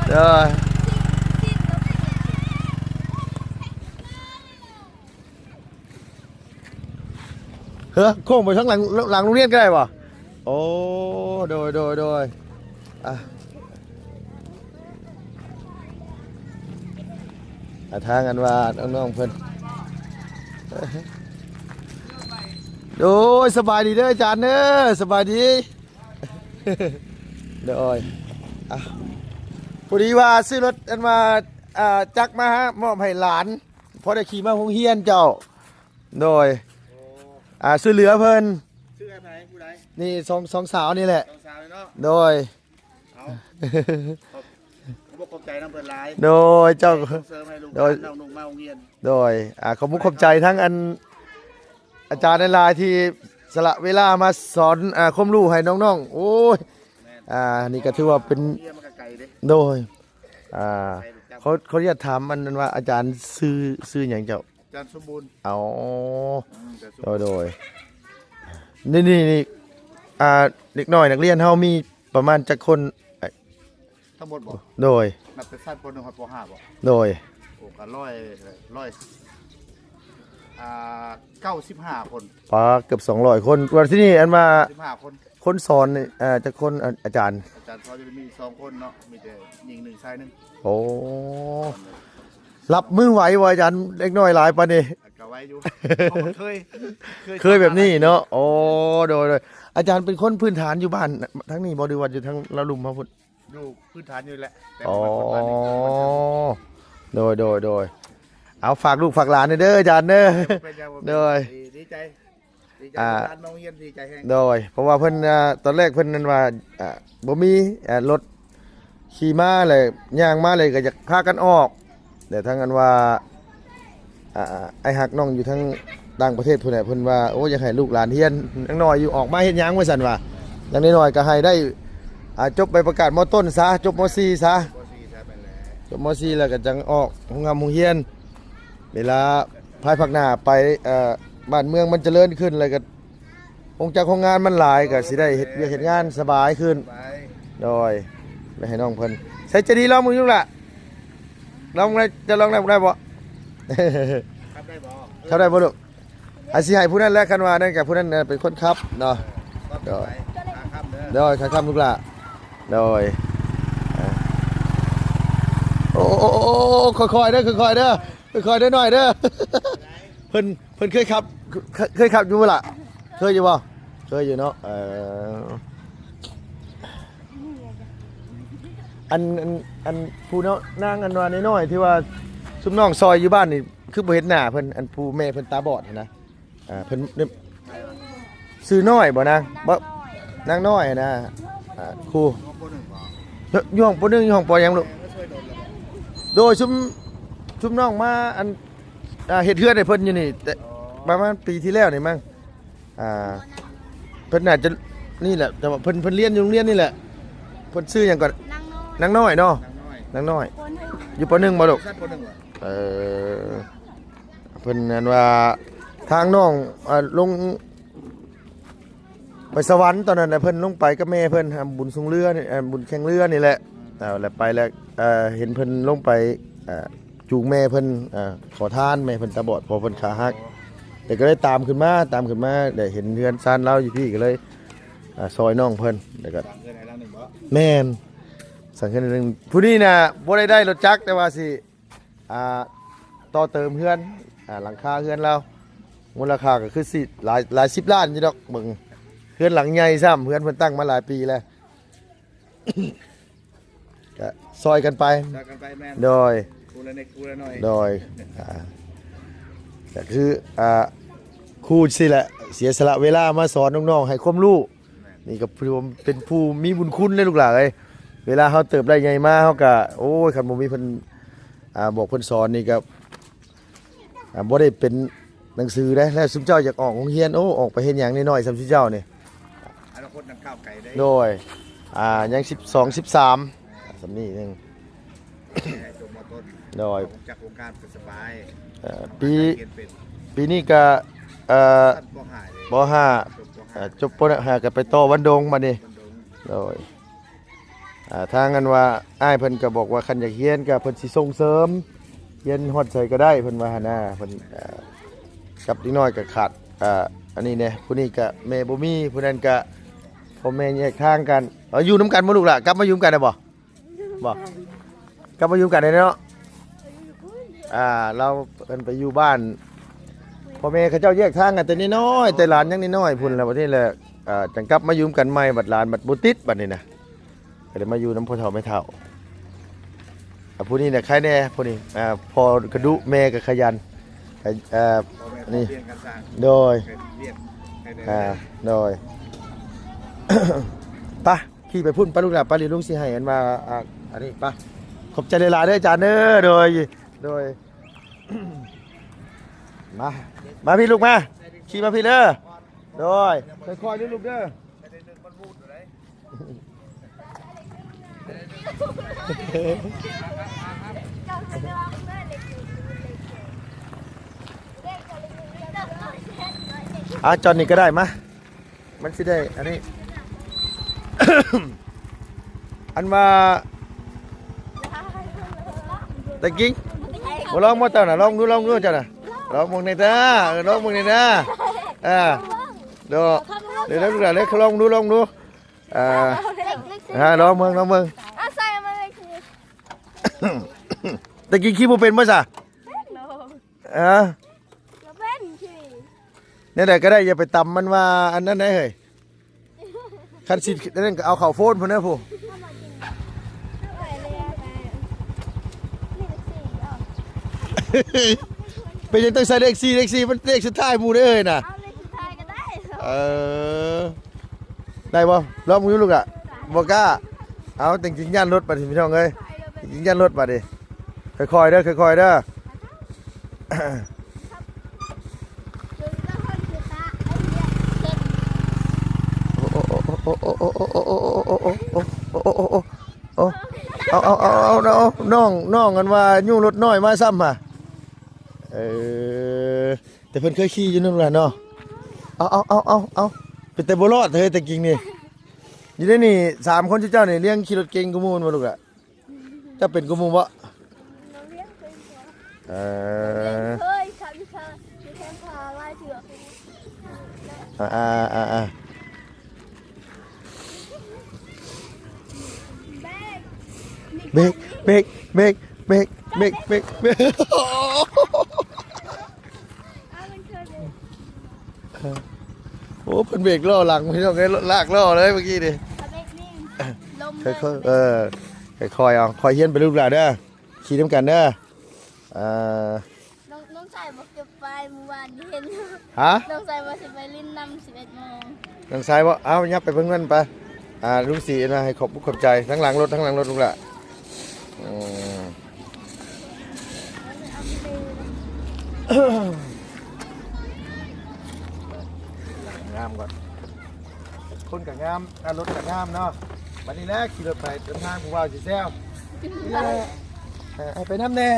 ເອີ ເອີ ໂຄ້ງໄປທາງຫຼັງ ຫຼັງໂຮງຮຽນກໍໄດ້ບໍ່? ໂອ້ ໂດຍ ໂດຍ ໂດຍ. ອ່ະ ອ່ະ ທາງອັນວ່ານ້ອງໆເພິ່ນ ໂດຍ ສະບາຍດີເດີອາຈານເດີ ສະບາຍດີ. ໂດຍ ອ່ະ ພໍດີວ່າຊື້ລົດອັນວ່າ ອ່າ ຈັກມາມອບໃຫ້ຫຼານ ພໍໄດ້ຂີ່ມາໂຮງຮຽນເຈົ້າ. ໂດຍ ໂອ້ ອ່າ ຊ່ວຍເຫຼືອເພິ່ນ. ຊື່ໃຜ ຜູ້ໃດ? ນີ້ ສອງ ສອງສາວນີ້ແຫຼະ. ສອງສາວນີ້ເນາະ. ໂດຍ ເອົາ ຂອບ ຂອບໃຈນຳເພິ່ນຫຼາຍ. ໂດຍ ເຈົ້າ ສົ່ງເສີມໃຫ້ລູກ ໂດຍ ຫຼານນ້ອງນຸ່ງມາໂຮງຮຽນ. ໂດຍ ອ່າ ຂອບມຸກຂອບໃຈທັງອັນ ອາຈານຫຼາຍໆ ທີ່ສະຫຼະເວລາມາສອນ ອ່າ ຄວາມຮູ້ໃຫ້ນ້ອງໆ. ໂອ້ຍ ແມ່ນ ອ່າ ນີ້ກໍຖືວ່າເປັນ ໂຮງຮຽນມັນກໍໄກເດ້. ໂດຍ ອ່າ ໄກເດ້. ຂໍ ຂໍອະນຸຍາດຖາມ ອັນ ອັນວ່າອາຈານຊື່ ຊື່ຫຍັງເຈົ້າ? ອາຈານສົມບູນ. ອໍ ອືມ ອາຈານສົມບູນ. ໂດຍ ໂດຍ ນີ້ ນີ້ ນີ້ ອ່າ ເດັກນ້ອຍນັກຮຽນເຮົາມີປະມານຈັກຄົນ? ທັງໝົດບໍ່? ໂດຍ ນັບແຕ່ຊັ້ນ ປໍໜຶ່ງ ຮອດ ປໍຫ້າ ບໍ່? ໂດຍ ໂອ້ ກໍຮ້ອຍ ຮ້ອຍ ອ່າ ເກົ້າສິບຫ້າຄົນ. ປາ ເກືອບສອງຮ້ອຍຄົນ. ວ່າທີ່ນີ້ອັນວ່າສິບຫ້າຄົນ ຄົນສອນນີ້ ເອີ ຈັກຄົນ ອາ ອາຈານ? ອາຈານສອນຢູ່ນີ້ມີສອງຄົນເນາະ ມີແຕ່ຍິງໜຶ່ງ ຊາຍໜຶ່ງ. ໂອ້ ຮັບມືໄຫວບໍ່ອາຈານ ເດັກນ້ອຍຫຼາຍປານນີ້? ກໍໄຫວຢູ່ ເພາະວ່າເຄີຍ ເຄີຍ ເຄີຍແບບນີ້ເນາະ. ໂອ້ ໂດຍ ໂດຍ ອາຈານເປັນຄົນພື້ນຖານຢູ່ບ້ານທາງນີ້ບໍ່ ຫຼືວ່າຢູ່ທາງລາວລຸ່ມເຮົາພຸ້ນ? ຢູ່ພື້ນຖານຢູ່ແຫຼະ ແຕ່ ອໍ ມາຄົນບ້ານນີ້ ໂດຍ ໂດຍ ໂດຍ. ເອົາ ຝາກລູກຝາກຫຼານເດີອາຈານເດີ. ເປັນຫຍັງບໍ່ເປັນ ໂດຍ ດີ ດີໃຈ ດີໃຈ ອ່າ ຫຼານມາໂຮງຮຽນ ດີໃຈແຮງ. ໂດຍ ເພາະວ່າເພິ່ນ ອ່າ ຕອນແລກເພິ່ນນັ້ນວ່າ ອ່າ ບໍ່ມີ ອ່າ ລົດຂີ່ມາແລ້ວ ຍ່າງມາແລ້ວກໍຢາກພາກັນອອກ ແຕ່ທາງອັນວ່າ ອ່າ ອ້າຍຮັກນ້ອງຢູ່ທາງຕ່າງປະເທດພຸ້ນແຫຼະ ເພິ່ນວ່າ ໂອ້ ຢາກໃຫ້ລູກຫຼານຮຽນ ຍັງນ້ອຍຢູ່ ອອກມາເຮັດຫຍັງວ່າຊັ້ນວ່າ ຢ່າງນ້ອຍໆກໍໃຫ້ໄດ້ ອ່າ ຈົບໃບປະກາດ ມ.ຕົ້ນ ຊະ, ຈົບ ມ.ສີ່ ຊະ, ມ.ສີ່ ຊະ ແມ່ນແລ້ວ. ຈົບ ມ.ສີ່ ແລ້ວກໍຈັ່ງອອກໂຮງຮ່ຳໂຮງຮຽນ. ເວລາພາຍພາກໜ້າໄປ ເອີ ບ້ານເມືອງມັນຈະເລີນຂຶ້ນ ແລ້ວກໍໂຮງຈັກໂຮງງານມັນຫຼາຍ ກໍຊິໄດ້ເຮັດວຽກເຮັດງານສະບາຍຂຶ້ນ. ສະບາຍ. ໂດຍ. ໄປໃຫ້ນ້ອງເພິ່ນ. ໃສ່ໃຈດີລອງເບິ່ງຢູ່ລະ. ລອງໄດ້ ຈະລອງໄດ້ບໍ່? ຂັບໄດ້ບໍ່? ຂັບໄດ້ບໍ່ລູກ? ອາ ຊິໃຫ້ຜູ້ນັ້ນແຫຼະ ຄັນວ່ານັ້ນກໍຜູ້ນັ້ນເປັນຄົນຂັບເນາະ. ໂດຍ ໂດຍ ຄ່າຄ່ຳລູກຫຼ້າ. ໂດຍ. ໂອ້ ໂອ້ ໂອ້ ໂອ້ ຄ່ອຍໆເດີ ຄ່ອຍໆເດີ ຄ່ອຍໆເດີ ນ້ອຍເດີ. ເພິ່ນ ເພິ່ນເຄີຍຂັບ ເຄີຍ ເຄີຍຂັບຢູ່ບໍ່ລະ? ເຄີຍຢູ່ບໍ່? ເຄີຍຢູ່ເນາະ. ເອີ ອັນ ອັນ ອັນຜູ້ເນາະ ນາງອັນວ່ານ້ອຍໆ ທີ່ວ່າຊຸມນ້ອງຊ່ອຍຢູ່ບ້ານນີ້ ຄືບໍ່ເຫັນໜ້າເພິ່ນ? ອັນຜູ້ແມ່ເພິ່ນຕາບອດຫັ້ນນະ. ອ່າ ເພິ່ນ ຊື່ນ້ອຍບໍ່ນາງ? ບໍ່ ນາງນ້ອຍຫັ້ນນະ. ອ່າ ຄູ ຢູ່ຫ້ອງ ປ.ໜຶ່ງ ຢູ່ຫ້ອງ ປ.ຫຍັງລູກ? ໂດຍ ຊຸມ ຊຸມນ້ອງມາ ອັນ ອ່າ ເຮັດເຮືອນໃຫ້ເພິ່ນຢູ່ນີ້ ແຕ່ປະມານປີທີ່ແລ້ວນີ້ມັ້ງ. ອ່າ ເພິ່ນໜ້າຈະນີ້ແຫຼະ ແຕ່ວ່າເພິ່ນ ເພິ່ນຮຽນຢູ່ໂຮງຮຽນນີ້ແຫຼະ. ເພິ່ນຊື່ຫຍັງກ່ອນ? ນາງນ້ອຍ ນາງນ້ອຍເນາະ. ນາງນ້ອຍ ນາງນ້ອຍ ປ.ໜຶ່ງ ຢູ່ ປ.ໜຶ່ງ ບໍ່ລູກ? ຊັ້ນ ປ.ໜຶ່ງ ບໍ່? ເອີ ເພິ່ນນັ້ນວ່າທາງນ້ອງ ອ່າ ລົງໄປສະຫວັນຕອນນັ້ນນະ ເພິ່ນລົງໄປກັບແມ່ເພິ່ນ ອ່າ ບຸນຊຸງເຮືອນີ້ ອ່າ ບຸນແຂ່ງເຮືອນີ້ແຫຼະ. ອ່າ ແລ້ວໄປແລ້ວ ເອີ ເຫັນເພິ່ນລົງໄປ ອ່າ ຈູງແມ່ເພິ່ນ ອ່າ ຂໍທານ ແມ່ເພິ່ນຕາບອດ ພໍ່ເພິ່ນຂາຫັກ ແຕ່ກໍເລີຍຕາມຂຶ້ນມາ ຕາມຂຶ້ນມາ ໄດ້ເຫັນເຮືອນຊານລາວຢູ່ພີ້ ກໍເລີຍ ອ່າ ຊ່ອຍນ້ອງເພິ່ນ ແລ້ວກໍ ສ້າງເຮືອນໃຫ້ຫຼັງໜຶ່ງບໍ່? ແມ່ນ ສ້າງເຮືອນໃຫ້ຫຼັງໜຶ່ງ. ຜູ້ນີ້ນະບໍ່ໄດ້ ໄດ້ລົດຈັກ ແຕ່ວ່າຊິ ອ່າ ຕໍ່ເຕີມເຮືອນ ອ່າ ຫຼັງຄາເຮືອນລາວ ມູນລະຄ່າກໍຄືຊິຫຼາຍ ຫຼາຍສິບລ້ານຢູ່ດອກ. ເບິ່ງເຮືອນຫຼັງໃຫຍ່ຊ້ຳ ເຮືອນເພິ່ນຕັ້ງມາຫຼາຍປີແລ້ວ. ກະຊ່ອຍກັນໄປ ຊ່ອຍກັນໄປ ແມ່ນ ໂດຍ ຜູ້ລະເລັກຜູ້ລະນ້ອຍ ໂດຍ. ອ່າ ກະຄື ອ່າ ຄູຊີ້ແຫຼະ ເສຍສະຫຼະເວລາມາສອນນ້ອງໆ ໃຫ້ຄວາມຮູ້. ແມ່ນ ນີ້ກໍຖືວ່າເປັນຜູ້ມີບຸນຄຸນເດ້ລູກຫຼານເອີຍ. ເວລາເຮົາເຕີບໄດ້ໃຫຍ່ມາ ເຮົາກະ ໂອ້ຍ ຄັນບໍ່ມີເພິ່ນ ອ່າ ບອກເພິ່ນສອນນີ້ກໍ ອ່າ ບໍ່ໄດ້ເປັນໜັງສືເດ້. ແລ້ວຊຸມເຈົ້າຢາກອອກໂຮງຮຽນ ໂອ້ ອອກໄປເຮັດຫຍັງນ້ອຍໆ ສ່ຳຊຸມເຈົ້ານີ້? ອະນາຄົດຍັງກ້າວໄກເດ້. ໂດຍ ອ່າ ຍັງສິບສອງ ສິບສາມ ສ່ຳນີ້ໜຶ່ງ ໃຫ້ຈົບ ມ.ຕົ້ນ ໂດຍ ອອກຈາກໂຮງການກໍສະບາຍ. ເອີ ປີ ຮຽນເປັນ ປີນີ້ກໍ ເອີ ຊັ້ນ ປໍຫ້າເດ້ ປໍຫ້າ ຈົບ ປໍຫ້າ ເອີ ຈົບ ປໍຫ້າ ກໍໄປຕໍ່ວັນດົງບັດນີ້ ວັນດົງ ໂດຍ. ອ່າ ທາງອັນວ່າອ້າຍເພິ່ນກໍບອກວ່າ ຄັນຢາກຮຽນກໍເພິ່ນຊິສົ່ງເສີມຮຽນຮອດໃສກໍໄດ້ ເພິ່ນວ່າຫັ້ນນະ. ເພິ່ນ ອ່າ ກັບເດັກນ້ອຍກໍຂາດ ອ່າ ອັນນີ້ແດ່ ຜູ້ນີ້ກໍແມ່ບໍ່ມີ ຜູ້ນັ້ນກໍພໍ່ແມ່ແຍກທາງກັນ. ເອົາ ຢູ່ນຳກັນບໍ່ລູກຫຼ້າ? ກັບມາຢູ່ນຳກັນໄດ້ບໍ່? ບໍ່ ກັບມາຢູ່ນຳກັນໄດ້ເນາະ. ອ່າ ລາວ ເພິ່ນໄປຢູ່ບ້ານ ພໍ່ແມ່ເຂົາເຈົ້າແຍກທາງກັນແຕ່ນ້ອຍໆ ແຕ່ຫຼານຍັງນ້ອຍໆພຸ້ນ ແລ້ວບັດນີ້ແຫຼະ ອ່າ ຈັ່ງກັບມາຢູ່ນຳກັນໃໝ່ ບັດຫຼານບັດບໍ່ຕິດບັດນີ້ນະ. ກໍໄດ້ມາຢູ່ນຳພໍ່ເຖົ້າແມ່ເຖົ້າ. ອ່າ ຜູ້ນີ້ນະໃຄແດ່ ຜູ້ນີ້ ອ່າ ພໍ່ກະດຸ ແມ່ກໍຂະຫຍັນ. ເອີ ນີ້ ໂດຍ ອ່າ ໂດຍ. ໄປ ຂີ່ໄປພຸ້ນ ໄປລູກຫຼ້າ ໄປ ເລີຍລຸງຊິໃຫ້ອັນວ່າ ອ່າ ອັນນີ້ ໄປ. ຂອບໃຈຫຼາຍໆເດີອາຈານເດີ. ໂດຍ ໂດຍ. ມາ ມາພີ້ລູກມາ ຂີ່ມາພີ້ເດີ. ໂດຍ ຄ່ອຍໆເດີລູກເດີ. ອ່າ ຈອດນີ້ກໍໄດ້ ມາ ມັນຊິໄດ້ອັນນີ້. ອັນວ່າ ຕະກີ້ ບໍ່ລອງບໍ່ເຈົ້ານະ? ລອງດູ ລອງດູເຈົ້ານະ ລອງເບິ່ງແດ່ເດີ ເອີ ລອງເບິ່ງແດ່ເດີ. ອ່າ ໂດ ເດີ ລູກຫຼານເດີ ລອງດູ ລອງດູ. ອ່າ ອ່າ ລອງເບິ່ງ ລອງເບິ່ງ. ອ່າ ໃສ່ມາເລີຍ. ຕະກີ້ຂີ່ບໍ່ເປັນບໍ່ຊະ? ອ່າ ບໍ່ເປັນຂີ່. ແນວໃດກໍໄດ້ ຢ່າໄປຕຳມັນວ່າອັນນັ້ນໄດ໋ເຮີ້ຍ. ຄັນຊິນັ້ນກໍເອົາເຂົ້າໂພນພຸ້ນເດີຜູ້. ເປັນຫຍັງຕ້ອງໃສ່ເລກສີ່? ເລກສີ່ມັນເລກສຸດທ້າຍໝູ່ເດີເຮີ້ຍນະ. ເອົາເລກສຸດທ້າຍກໍໄດ້. ເອີ ໄດ້ບໍ່? ລອງເບິ່ງດູລູກຫຼ້າ. ບໍ່ກ້າ. ເອົາ ຈັ່ງຈິງຢ້ານລົດບັດນີ້ພີ່ນ້ອງເອີຍ ຈິງຢ້ານລົດບັດນີ້. ຄ່ອຍໆເດີ ຄ່ອຍໆເດີ. ໂອ້ ໂອ້ ໂອ້ ໂອ້ ໂອ້ ໂອ້ ໂອ້ ໂອ້ ໂອ້ ໂອ້ ໂອ້ ໂອ້ ໂອ້ ໂອ້ ໂອ້ ໂອ້ ໂອ້ ໂອ້ ໂອ້ ໂອ້ ໂອ້ ໂອ້ ເອົາ ເອົາ ເອົາ ເອົາ ເອົາ ນ້ອງ ນ້ອງ ອັນວ່າຍູ້ລົດນ້ອຍມາຊ້ຳຫາ. ເອີ ແຕ່ເພິ່ນເຄີຍຂີ່ຢູ່ນັ້ນແຫຼະເນາະ. ເອົາ ເອົາ ເອົາ ເອົາ ເອົາ ເປັນແຕ່ບໍ່ລອດເຮີຍ ແຕ່ກິງນີ້. ຢູ່ໃນນີ້ສາມຄົນ ເຈົ້ານີ້ລຽນຂີ່ລົດເກັ່ງກວ່າໝູ່ແມ່ນບໍ່ລູກຫຼະ? ເຈົ້າເປັນກວ່າໝູ່ບໍ່? ເອີ ເຄີຍຂັບຢູ່ ຢູ່ແຄມພາຫຼາຍເທື່ອ. ອ່າ ອ່າ ອ່າ ອ່າ ເບຣກ ເບຣກ ເບຣກ ເບຣກ ເບຣກ ເບຣກ ເບຣກ ເບຣກ. ໂອ້ ເພິ່ນເບຣກລໍ້ຫຼັງ ພີ່ນ້ອງເອີຍ ລາກລໍ້ເລີຍເມື່ອກີ້ນີ້. ຄ່ອຍໆ ເອີ ຄ່ອຍໆ ເອົາ ຄ່ອຍຮຽນໄປລູກຫຼາເດີ ຂີ່ນຳກັນເດີ. ເອີ ນ້ອງ ນ້ອງຊາຍບອກຈະໄປ ມື້ວານນີ້ເຫັນຢູ່. ຮະ? ນ້ອງຊາຍວ່າຊິໄປຫຼິ້ນນຳສິບເອັດໂມງ. ນ້ອງຊາຍບໍ່? ເອົາ ຫຍັບໄປເບິ່ງນັ້ນໄປ. ອ່າ ລຸງສີເອົາໃຫ້ຂອບອົກຂອບໃຈ. ທາງຫຼັງລົດ ທາງຫຼັງລົດລູກຫຼາ. ອືມ ງາມກ່ອນ ຄົນກໍງາມ ອ່າ ລົດກໍງາມເນາະ. ບັດນີ້ແຫຼະ ຂີ່ລົດໄປເດີນທາງ ຜູ້ບ່າວຊິແຊວ. ເອີ ໃຫ້ໄປນຳແດ່.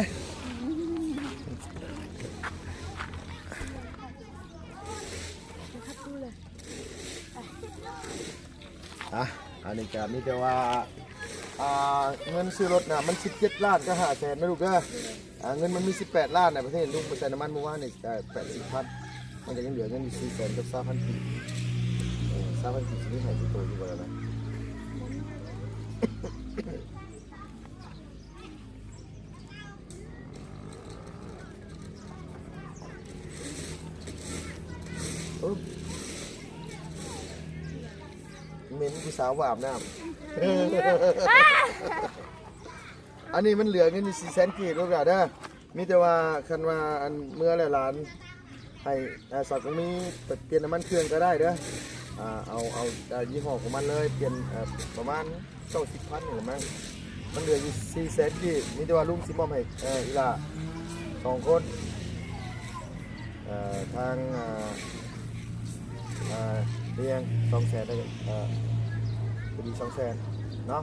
ອ່ະ ອັນນີ້ກໍມີແຕ່ວ່າ ອ່າ ເງິນຊື້ລົດນະ ມັນສິບເຈັດລ້ານກັບຫ້າແສນນະລູກເດີ. ອ່າ ເງິນມັນມີສິບແປດລ້ານໃນປະເທດ ລຸງໄປໃສ່ນ້ຳມັນມື້ວານນີ້ ເອີ ແປດສິບພັນ ມັນກໍຍັງເຫຼືອເງິນຢູ່ສີ່ແສນກັບຊາວພັນກີບ. ເອີ ຊາວພັນກີບຊິມີໃຫ້ຄືໂຕຢູ່ບໍ່ລະນະ? ໂອ້ ເໝັນຜູ້ສາວບໍ່ອາບນ້ຳ. ອັນນີ້ມັນເຫຼືອເງິນຢູ່ສີ່ແສນກີບ ລູກຫຼາເດີ. ມີແຕ່ວ່າຄັນວ່າອັນເມືອແລ້ວຫຼານໃຫ້ ອ່າ ສາວກອງມີໄປປ່ຽນນ້ຳມັນເຄື່ອງກໍໄດ້ເດີ. ອ່າ ເອົາ ເອົາ ອ່າ ຍີ່ຫໍ້ຂອງມັນເລີຍ ປ່ຽນ ເອີ ປະມານເກົ້າສິບພັນນີ້ແຫຼະມັ້ງ. ມັນເຫຼືອຢູ່ສີ່ແສນກີບ. ມີແຕ່ວ່າລຸງຊິມອບໃຫ້ ເອີ ອີ່ຫຼ້າສອງຄົນ ເອີ ທາງ ອ່າ ອ່າ ລຽງສອງແສນ ເອີ ພໍດີສອງແສນເນາະ.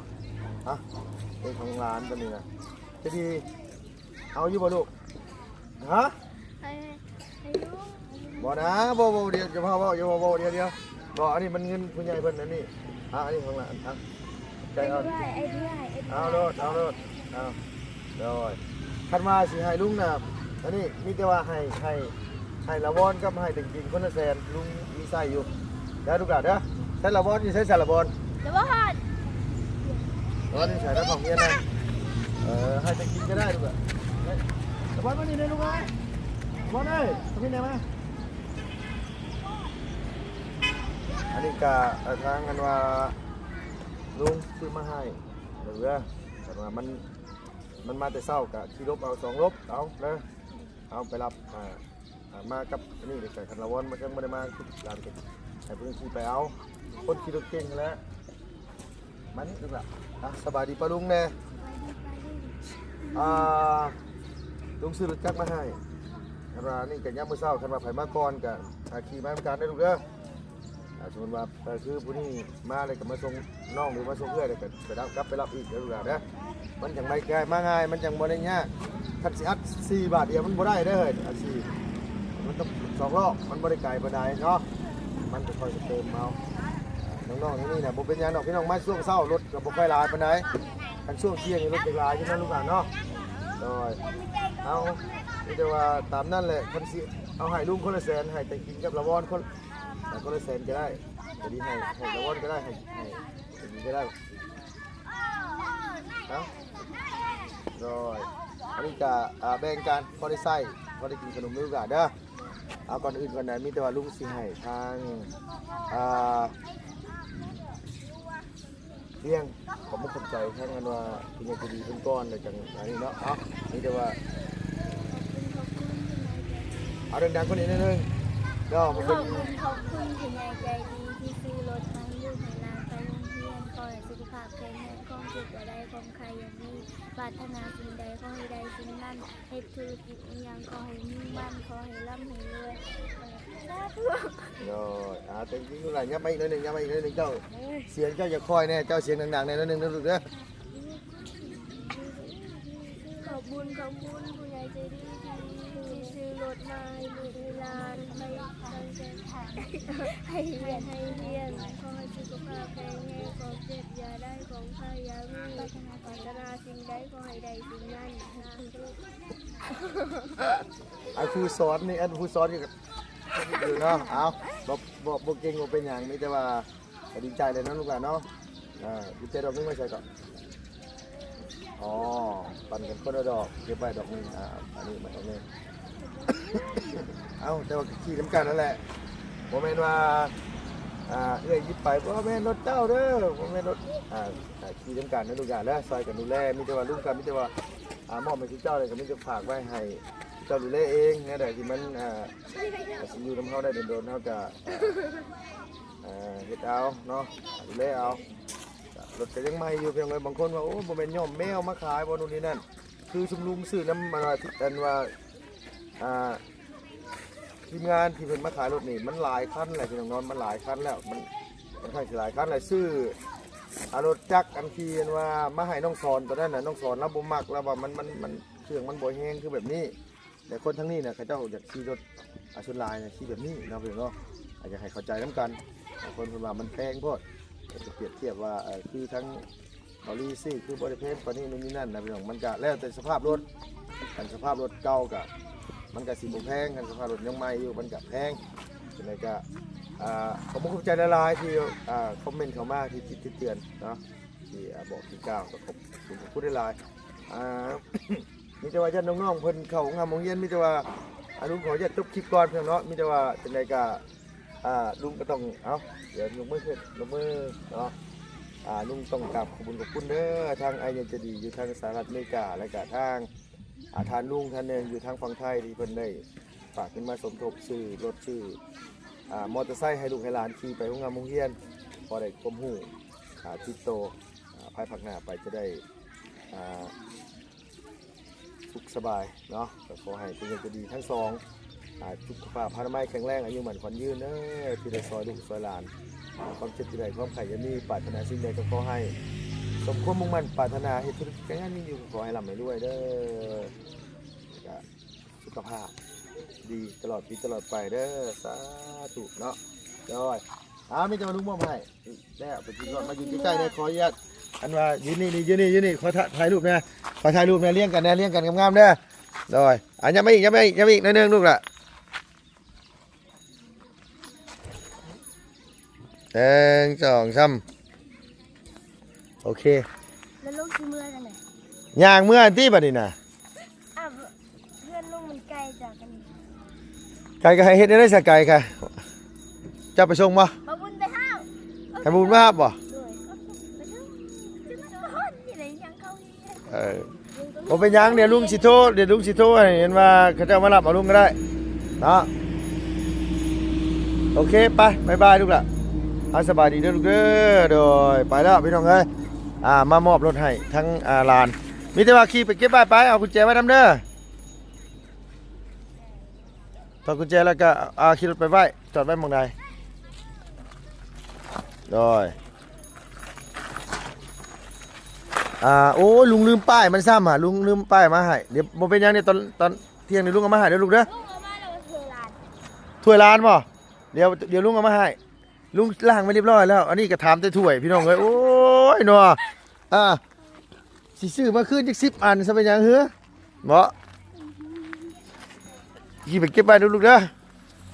ອ່ະ ເປັນຂອງຫຼານຕົວນີ້ນະ ຈະດີ. ເອົາຢູ່ບໍ່ລູກ? ຮະ? ໃຫ້ ໃຫ້ລຸງ ບໍ່ນະ ບໍ່ ບໍ່ ດຽວ ຢ່າພາເວົ້າ ຢ່າພາເວົ້າ ດຽວ ດຽວ. ບໍ່ ອັນນີ້ມັນເງິນຜູ້ໃຫຍ່ເພິ່ນ ອັນນີ້. ອ່າ ອັນນີ້ຂອງຫຼານ ອ່ະ ໃຈເອົາ ເອົາໂລດ ເອົາໂລດ ເອົາ. ໂດຍ ຄັນວ່າຊິໃຫ້ລຸງນະ ອັນນີ້ມີແຕ່ວ່າໃຫ້ ໃຫ້ ໃຫ້ລາວອນກັບໃຫ້ແຕ່ງກິນຄົນລະແສນ ລຸງມີໃຊ້ຢູ່. ເດີລູກຫຼານເດີ. ໃຊ້ລາວອນຢູ່ໃສ ໃຊ້ລາວອນ? ລາວອນ ລາວອນຢູ່ໃສ? ລາວອນຢູ່ໃນຫ້ອງຮຽນນະ. ເອີ ໃຫ້ໄປກິນກໍໄດ້ລູກ. ລາວອນມານີ້ແດ່ລູກເອີຍ ລາວອນເອີຍ ມານີ້ແດ່ມາ. ອັນນີ້ກະ ເອີ ທາງອັນວ່າລຸງຊື້ມາໃຫ້ເດີ. ຄັນວ່າມັນ ມັນມາແຕ່ເຊົ້າກະຂີ່ລົບເອົາ ສອງລົບເອົາເດີ. ເອົາໄປຮັບ ອ່າ ອ່າ ມາກັບອັນນີ້ເດ້. ຄັນລາວອນມັນຍັງບໍ່ໄດ້ມາ ຫຼານກໍໃຫ້ເພິ່ນຂີ່ໄປເອົາ ຄົນຂີ່ລົດເກັ່ງຫັ້ນແຫຼະ. ມານີ້ລູກຫຼານ. ອ່ະ ສະບາຍດີປ້າລຸງແດ່. ອ່າ ລຸງຊື້ລົດຈັກມາໃຫ້. ຄັນວ່ານີ້ກໍຍາມມື້ເຊົ້າ ຄັນວ່າໃຜມາກ່ອນກໍ ອ່າ ຂີ່ມານຳກັນເດີລູກເດີ. ອ່າ ສົມມຸດວ່າ ເອີ ຄືຜູ້ນີ້ມາແລ້ວກໍມາສົ່ງນ້ອງ ຫຼືມາສົ່ງເອື້ອຍ ແລ້ວກໍໄປຮັບ ກັບໄປຮັບອີກເດີລູກຫຼານເດີ. ມັນຈັ່ງໄປງ່າຍມາງ່າຍ ມັນຈັ່ງບໍ່ໄດ້ຍາກ. ຄັນຊິອັດສີ່ບາດດຽວມັນບໍ່ໄດ້ເດີເຮີ້ຍ ອັດສີ່ ມັນຕ້ອງສອງລອບ ມັນບໍ່ໄດ້ໄກປານໃດເນາະ. ມັນກໍຄ່ອຍໄປເຕີມເອົາ. ນ້ອງໆ ນີ້ນະ ບໍ່ເປັນຫຍັງດອກພີ່ນ້ອງ ມາຊ່ວງເຊົ້າລົດກໍບໍ່ຄ່ອຍຫຼາຍປານໃດ. ຄັນຊ່ວງທ່ຽງນີ້ລົດຈະຫຼາຍຢູ່ນະລູກຫຼານເນາະ. ໂດຍ ເອົາ ມີແຕ່ວ່າຕາມນັ້ນແຫຼະ. ຄັນຊິເອົາໃຫ້ລຸງຄົນລະແສນ ໃຫ້ແຕ່ງກິນກັບລາວອນຄົນ ໃຫ້ຄົນລະແສນກໍໄດ້ ກໍດີ ໃຫ້ ໃຫ້ລາວອນກໍໄດ້ ໃຫ້ ໃຫ້ແຕ່ງກິນກໍໄດ້. ເອົາ ໂດຍ ອັນນີ້ກະ ອ່າ ແບ່ງກັນ ພໍໄດ້ໃຊ້ ພໍໄດ້ກິນຂະໜົມມື້ກະເດີ. ເອົາ ກ່ອນອື່ນກ່ອນນະ ມີແຕ່ວ່າລຸງຊິໃຫ້ທາງ ອ່າ ລຽງ ຂອບມຸກຂອບໃຈທາງອັນວ່າຜູ້ໃຫຍ່ໃຈດີເພິ່ນກ່ອນ ແລ້ວຈັ່ງອັນນີ້ເນາະ. ເອົາ ມີແຕ່ວ່າ ເອົາດັງໆ ກວ່ານີ້ໜ້ອຍໜຶ່ງເນາະ. ຂອບຄຸນ ຂອບຄຸນຜູ້ໃຫຍ່ໃຈດີທີ່ຊື້ລົດໃຫ້ລູກໃຫ້ຫຼານໄປໂຮງຮຽນ ຂໍໃຫ້ສຸຂະພາບແຂງແຮງ ຄວາມ ຄິດວ່າໄດ້ຄວາມໃຄຢາກມີ ປາດຖະໜາສິ່ງໃດຂໍໃຫ້ໄດ້ສິ່ງນັ້ນ ເຮັດທຸລະກິດອີ່ຫຍັງຂໍໃຫ້ມຸ່ງໝັ້ນ ຂໍໃຫ້ລ່ຳໃຫ້ລວຍ ສາທຸ. ໂດຍ ອ່າ ແຕ່ງຈິງລູກຫຼານ ຍັບມາອີກໜ້ອຍໜຶ່ງ ຍັບມາອີກໜ້ອຍໜຶ່ງ ເຈົ້າ ສຽງເຈົ້າຢ່າຄ່ອຍແດ່ ເຈົ້າສຽງດັງໆແດ່ໜ້ອຍໜຶ່ງເດີລູກເດີ. ຂອບບຸນຂອບຄຸນຜູ້ໃຫຍ່ໃຈດີທີ່ ທີ່ຊື້ລົດມາໃຫ້ລູກໃຫ້ຫຼານ ໃຫ້ຕັ້ງໃຈ ໃຫ້ຮຽນ ໃຫ້ຮຽນ ຂໍໃຫ້ສຸຂະພາບແຂງແຮງ ຂອງເຈັບຢ່າໄດ້ ຂອງໄຂ້ຢ່າມີ ປາດຖະໜາສິ່ງໃດຂໍໃຫ້ໄດ້ສິ່ງນັ້ນ ສາທຸ. ອັນຜູ້ສອນນີ້ ອັນຜູ້ສອນຢູ່ ຢູ່ເນາະ ເອົາ ບໍ່ ບໍ່ ບໍ່ເກັ່ງ ບໍ່ເປັນຫຍັງ ມີແຕ່ວ່າ ກໍດີໃຈແລ້ວເນາະລູກຫຼານເນາະ. ອ່າ ດີໃຈດອກໜຶ່ງໄວ້ໃສກໍ ອໍ ປັນກັນຄົນລະດອກ ເກັບໄວ້ດອກໜຶ່ງ ອ່າ ອັນນີ້ມາດອກໜຶ່ງ. ເອົ້າ ແຕ່ວ່າກໍຂີ່ນຳກັນນັ້ນແຫຼະ ບໍ່ແມ່ນວ່າ ອ່າ ເອື້ອຍຢິບໄປ ບໍ່ແມ່ນລົດເຈົ້າເດີ ບໍ່ແມ່ນລົດ ອ່າ ອ່າ ຂີ່ນຳກັນນະລູກຫຼານເດີ ຊ່ອຍກັນດູແລ ມີແຕ່ວ່າລຸງກໍມີແຕ່ວ່າ ອ່າ ມອບໃຫ້ເຈົ້າເລີຍ ກໍມີແຕ່ຝາກໄວ້ໃຫ້ເຈົ້າດູແລເອງ ແນວໃດທີ່ມັນ ອ່າ ກໍຊິຢູ່ນຳເຮົາໄດ້ດົນໆ ເຮົາກໍ ເອີ ເຮັດເອົາເນາະ ດູແລເອົາ. ລົດກໍຍັງໃໝ່ຢູ່ ພີ່ນ້ອງເອີຍ ບາງຄົນວ່າ ໂອ້ ບໍ່ແມ່ນຍ້ອມແມວມາຂາຍບໍ່ ໂນ່ນນີ້ນັ້ນ ຄືຊຸມລຸງຊື້ນຳ ອັນວ່າ ອັນວ່າ ອ່າ ທີມງານທີ່ເພິ່ນມາຂາຍລົດນີ້ ມັນຫຼາຍຄັນແລ້ວ ພີ່ນ້ອງເນາະ ມັນຫຼາຍຄັນແລ້ວ ມັນ ມັນຂ້ອນຂ້າງຊິຫຼາຍຄັນແລ້ວ ຊື້ ອ່າ ລົດຈັກອັນທີ່ ອັນວ່າມາໃຫ້ນ້ອງສອນຕອນນັ້ນນະ ນ້ອງສອນລາວບໍ່ມັກ ລາວວ່າມັນ ມັນ ມັນ ເຄື່ອງມັນບໍ່ແຮງຄືແບບນີ້. ແລະ ຄົນທາງນີ້ນະ ເຂົາເຈົ້າຢາກຂີ່ລົດ ອ່າ ສ່ວນຫຼາຍນະ ຂີ່ແບບນີ້ເນາະ ພີ່ນ້ອງເນາະ ອາດຈະໃຫ້ເຂົ້າໃຈນຳກັນ. ບາງຄົນເພິ່ນວ່າມັນແພງໂພດ ກໍຈະປຽບທຽບວ່າ ເອີ ຄືທາງເກົາຫຼີຊື້ ຄືບໍ່ໄດ້ແພງປານນີ້ ໂນ່ນນີ້ນັ້ນນະ ພີ່ນ້ອງ ມັນກະແລ້ວແຕ່ສະພາບລົດ ຄັນສະພາບລົດເກົ່າກະ ມັນກະຊິບໍ່ແພງ ຄັນສະພາບລົດຍັງໃໝ່ຢູ່ ມັນກະແພງ. ຈັ່ງໃດກະ ອ່າ ຂອບຄຸນຂອບໃຈຫຼາຍໆ ທີ່ ອ່າ ຄອມເມັນເຂົ້າມາ ທີ່ຄິດທີ່ເຕືອນເນາະ ທີ່ ອ່າ ບອກທີ່ກ່າວ ກໍຂອບຄຸນຂອບຄຸນຫຼາຍໆ ອ່າ ມີແຕ່ວ່າຢ້ານນ້ອງໆເພິ່ນເຂົ້າໂຮງຮ່ຳໂຮງຮຽນ ມີແຕ່ວ່າ ອາ ລຸງຂໍອະນຸຍາດຈົບຄລິບກ່ອນ ພີ່ນ້ອງເນາະ ມີແຕ່ວ່າຈັ່ງໃດກໍ ອາ ລຸງກໍຕ້ອງ ເອົາ ດຽວຍົກມືຂຶ້ນ ຍົກມືເນາະ ອາ ລຸງຕ້ອງກາບຂອບບຸນຂອບຄຸນເດີ ທາງອ້າຍໃຫຍ່ໃຈດີຢູ່ທາງສະຫະລັດອາເມລິກາ ແລ້ວກໍທາງ ອາ ທ່ານລຸງທ່ານໜຶ່ງຢູ່ທາງຝັ່ງໄທ ທີ່ເພິ່ນໄດ້ຝາກເງິນມາສົມທົບຊື້ລົດ ຊື້ ອາ ມໍເຕີໄຊໃຫ້ລູກໃຫ້ຫຼານຂີ່ໄປໂຮງຮ່ຳໂຮງຮຽນ ພໍໄດ້ຄວາມຮູ້ ອາ ຕິດໂຕ ອາ ພາຍພາກໜ້າໄປຈະໄດ້ ອາ ສຸກສະບາຍເນາະ ກໍຂໍໃຫ້ຜູ້ໃຫຍ່ໃຈດີທັງສອງ ອາ ສຸຂະພາບພະລານາໄມແຂງແຮງ ອາຍຸໝັ້ນຂວັນຍືນເດີ ທີ່ໄດ້ຊ່ອຍລູກຊ່ອຍຫຼານ ຄວາມເຈັບຢ່າໄດ້ ຄວາມໄຂ້ຢ່າມີ ປາດຖະໜາສິ່ງໃດກໍຂໍໃຫ້ສົມຄວາມມຸ່ງໝັ້ນປາດຖະໜາ ເຮັດທຸລະກິດການງານມີຢູ່ກໍຂໍໃຫ້ລ່ຳໃຫ້ລວຍເດີ ກະສຸຂະພາບດີຕະຫຼອດປີຕະຫຼອດໄປເດີ ສາທຸເນາະ ໂດຍ ອາ ມີແຕ່ວ່າລຸງມອບໃຫ້ ແລ້ວໄປກິນກ່ອນ ມາຢູ່ໃກ້ໆ ໄດ້ຂໍອະນຸຍາດ ອັນວ່າ ຢືນນີ້ ນີ້ ຢືນນີ້ ຢືນນີ້ ຂໍຖ່າຍ ຖ່າຍຮູບແດ່ ຂໍຖ່າຍຮູບແດ່ ລຽງກັນແດ່ ລຽງກັນງາມໆເດີ ໂດຍ ອາ ຍັບມາອີກ ຍັບມາອີກ ຍັບມາອີກໜ້ອຍໜຶ່ງລູກຫຼ້າ ໜຶ່ງ ສອງ ສາມ ໂອເຄ ແລ້ວລູກຊິເມືອຈັ່ງໃດ ຍ່າງເມືອຫັ້ນຕິ ບັດນີ້ນະ ອ້າວ ເຮືອນລຸງມັນໄກຈາກອັນນີ້ ໄກກໍໃຫ້ເຮັດແນວໃດຊະ ໄກກະ ເຈົ້າໄປສົ່ງບໍ່ ບ່າວບຸນໄປຮັບ ໃຫ້ບ່າວບຸນມາຮັບບໍ່ ໂດຍ ເອີ ບໍ່ເປັນຫຍັງ ດຽວລຸງຊິໂທ ດຽວລຸງຊິໂທໃຫ້ ເຫັນວ່າເຂົາເຈົ້າມາຮັບເອົາລຸງກໍໄດ້ເນາະ ໂອເຄ ໄປ ບາຍບາຍລູກຫຼ້າ ອາ ສະບາຍດີເດີລູກເດີ ໂດຍ ໄປແລ້ວພີ່ນ້ອງເອີຍ ອາ ມາມອບລົດໃຫ້ທັງ ອາ ຫຼານ ມີແຕ່ວ່າຂີ່ໄປເກັບໄວ້ໄປ ເອົາກຸນແຈໄວ້ນຳເດີ ຖອດກຸນແຈແລ້ວກໍ ອ່າ ຂີ່ລົດໄປໄວ້ ຈອດໄວ້ໝ່ອງໃດ ໂດຍ ອ່າ ໂອ້ຍ ລຸງລືມປ້າຍມັນຊ້ຳຫາ ລຸງລືມປ້າຍມາໃຫ້ ດຽວບໍ່ເປັນຫຍັງ ດຽວຕອນ ຕອນທ່ຽງນີ້ລຸງເອົາມາໃຫ້ເດີລູກເດີ ລຸງເອົາມາແລ້ວຖ້ວຍຫຼານ ຖ້ວຍຫຼານບໍ່ ດຽວ ດຽວລຸງເອົາມາໃຫ້ ລຸງລ້າງໄວ້ຮຽບຮ້ອຍແລ້ວ ອັນນີ້ກໍຖາມແຕ່ຖ້ວຍ ພີ່ນ້ອງເອີຍ ໂອ້ຍເນາະ ອ່າ ຊິຊື້ມາຄືນຈັກສິບອັນຊະ ເປັນຫຍັງເຫືອ ເນາະ ຊິໄປເກັບໄວ້ເດີລູກເດີ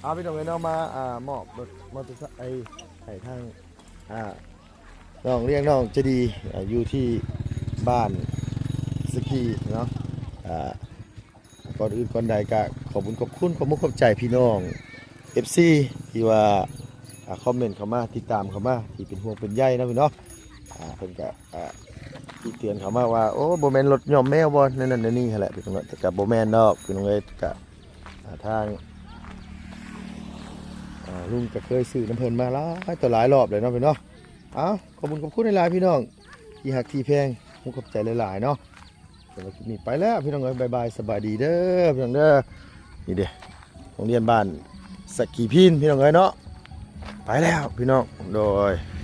ເອົາ ພີ່ນ້ອງເອີຍເນາະ ມາ ອ່າ ມອບລົດມໍເຕີໄຊໃຫ້ທາງ ອ່າ ນ້ອງລ້ຽງນ້ອງໃຈດີ ອ່າ ຢູ່ທີ່ບ້ານສະກີເນາະ ອ່າ ກ່ອນອື່ນກ່ອນໃດກໍຂອບບຸນຂອບຄຸນ ຂອບມຸກຂອບໃຈພີ່ນ້ອງ ເອັຟຊີ ທີ່ວ່າ ອ່າ ຄອມເມັນເຂົ້າມາ ຕິດຕາມເຂົ້າມາ ທີ່ເປັນຫ່ວງເປັນໃຍເນາະພີ່ນ້ອງ ອ່າ ເພິ່ນກໍ ອ່າ ຕິເຕືອນເຂົ້າມາວ່າ ໂອ້ ບໍ່ແມ່ນລົດຍ້ອມແມວບໍ່ ແນວນັ້ນແນວນີ້ຫັ້ນແຫຼະ ພີ່ນ້ອງເນາະ ແຕ່ກໍບໍ່ແມ່ນດອກ ພີ່ນ້ອງເອີຍ ກໍ ອ່າ ທາງ ອ່າ ລຸງກໍເຄີຍຊື້ນຳເພິ່ນມາຫຼາຍຕໍ່ຫຼາຍລອບແລ້ວເນາະ ພີ່ນ້ອງເນາະ ເອົ້າ ຂອບຄຸນຂອບຄຸນຫຼາຍໆ ພີ່ນ້ອງ ທີ່ຮັກທີ່ແພງ ຂໍຂອບໃຈຫຼາຍໆເນາະ. ສຳລັບຄລິບນີ້ໄປແລ້ວພີ່ນ້ອງເອີຍ ບາຍບາຍ ສະບາຍດີເດີພີ່ນ້ອງເດີ. ນີ້ເດ້ ໂຮງຮຽນບ້ານສະກີພີນພີ່ນ້ອງເອີຍເນາະ. ໄປແລ້ວພີ່ນ້ອງ ໂດຍ.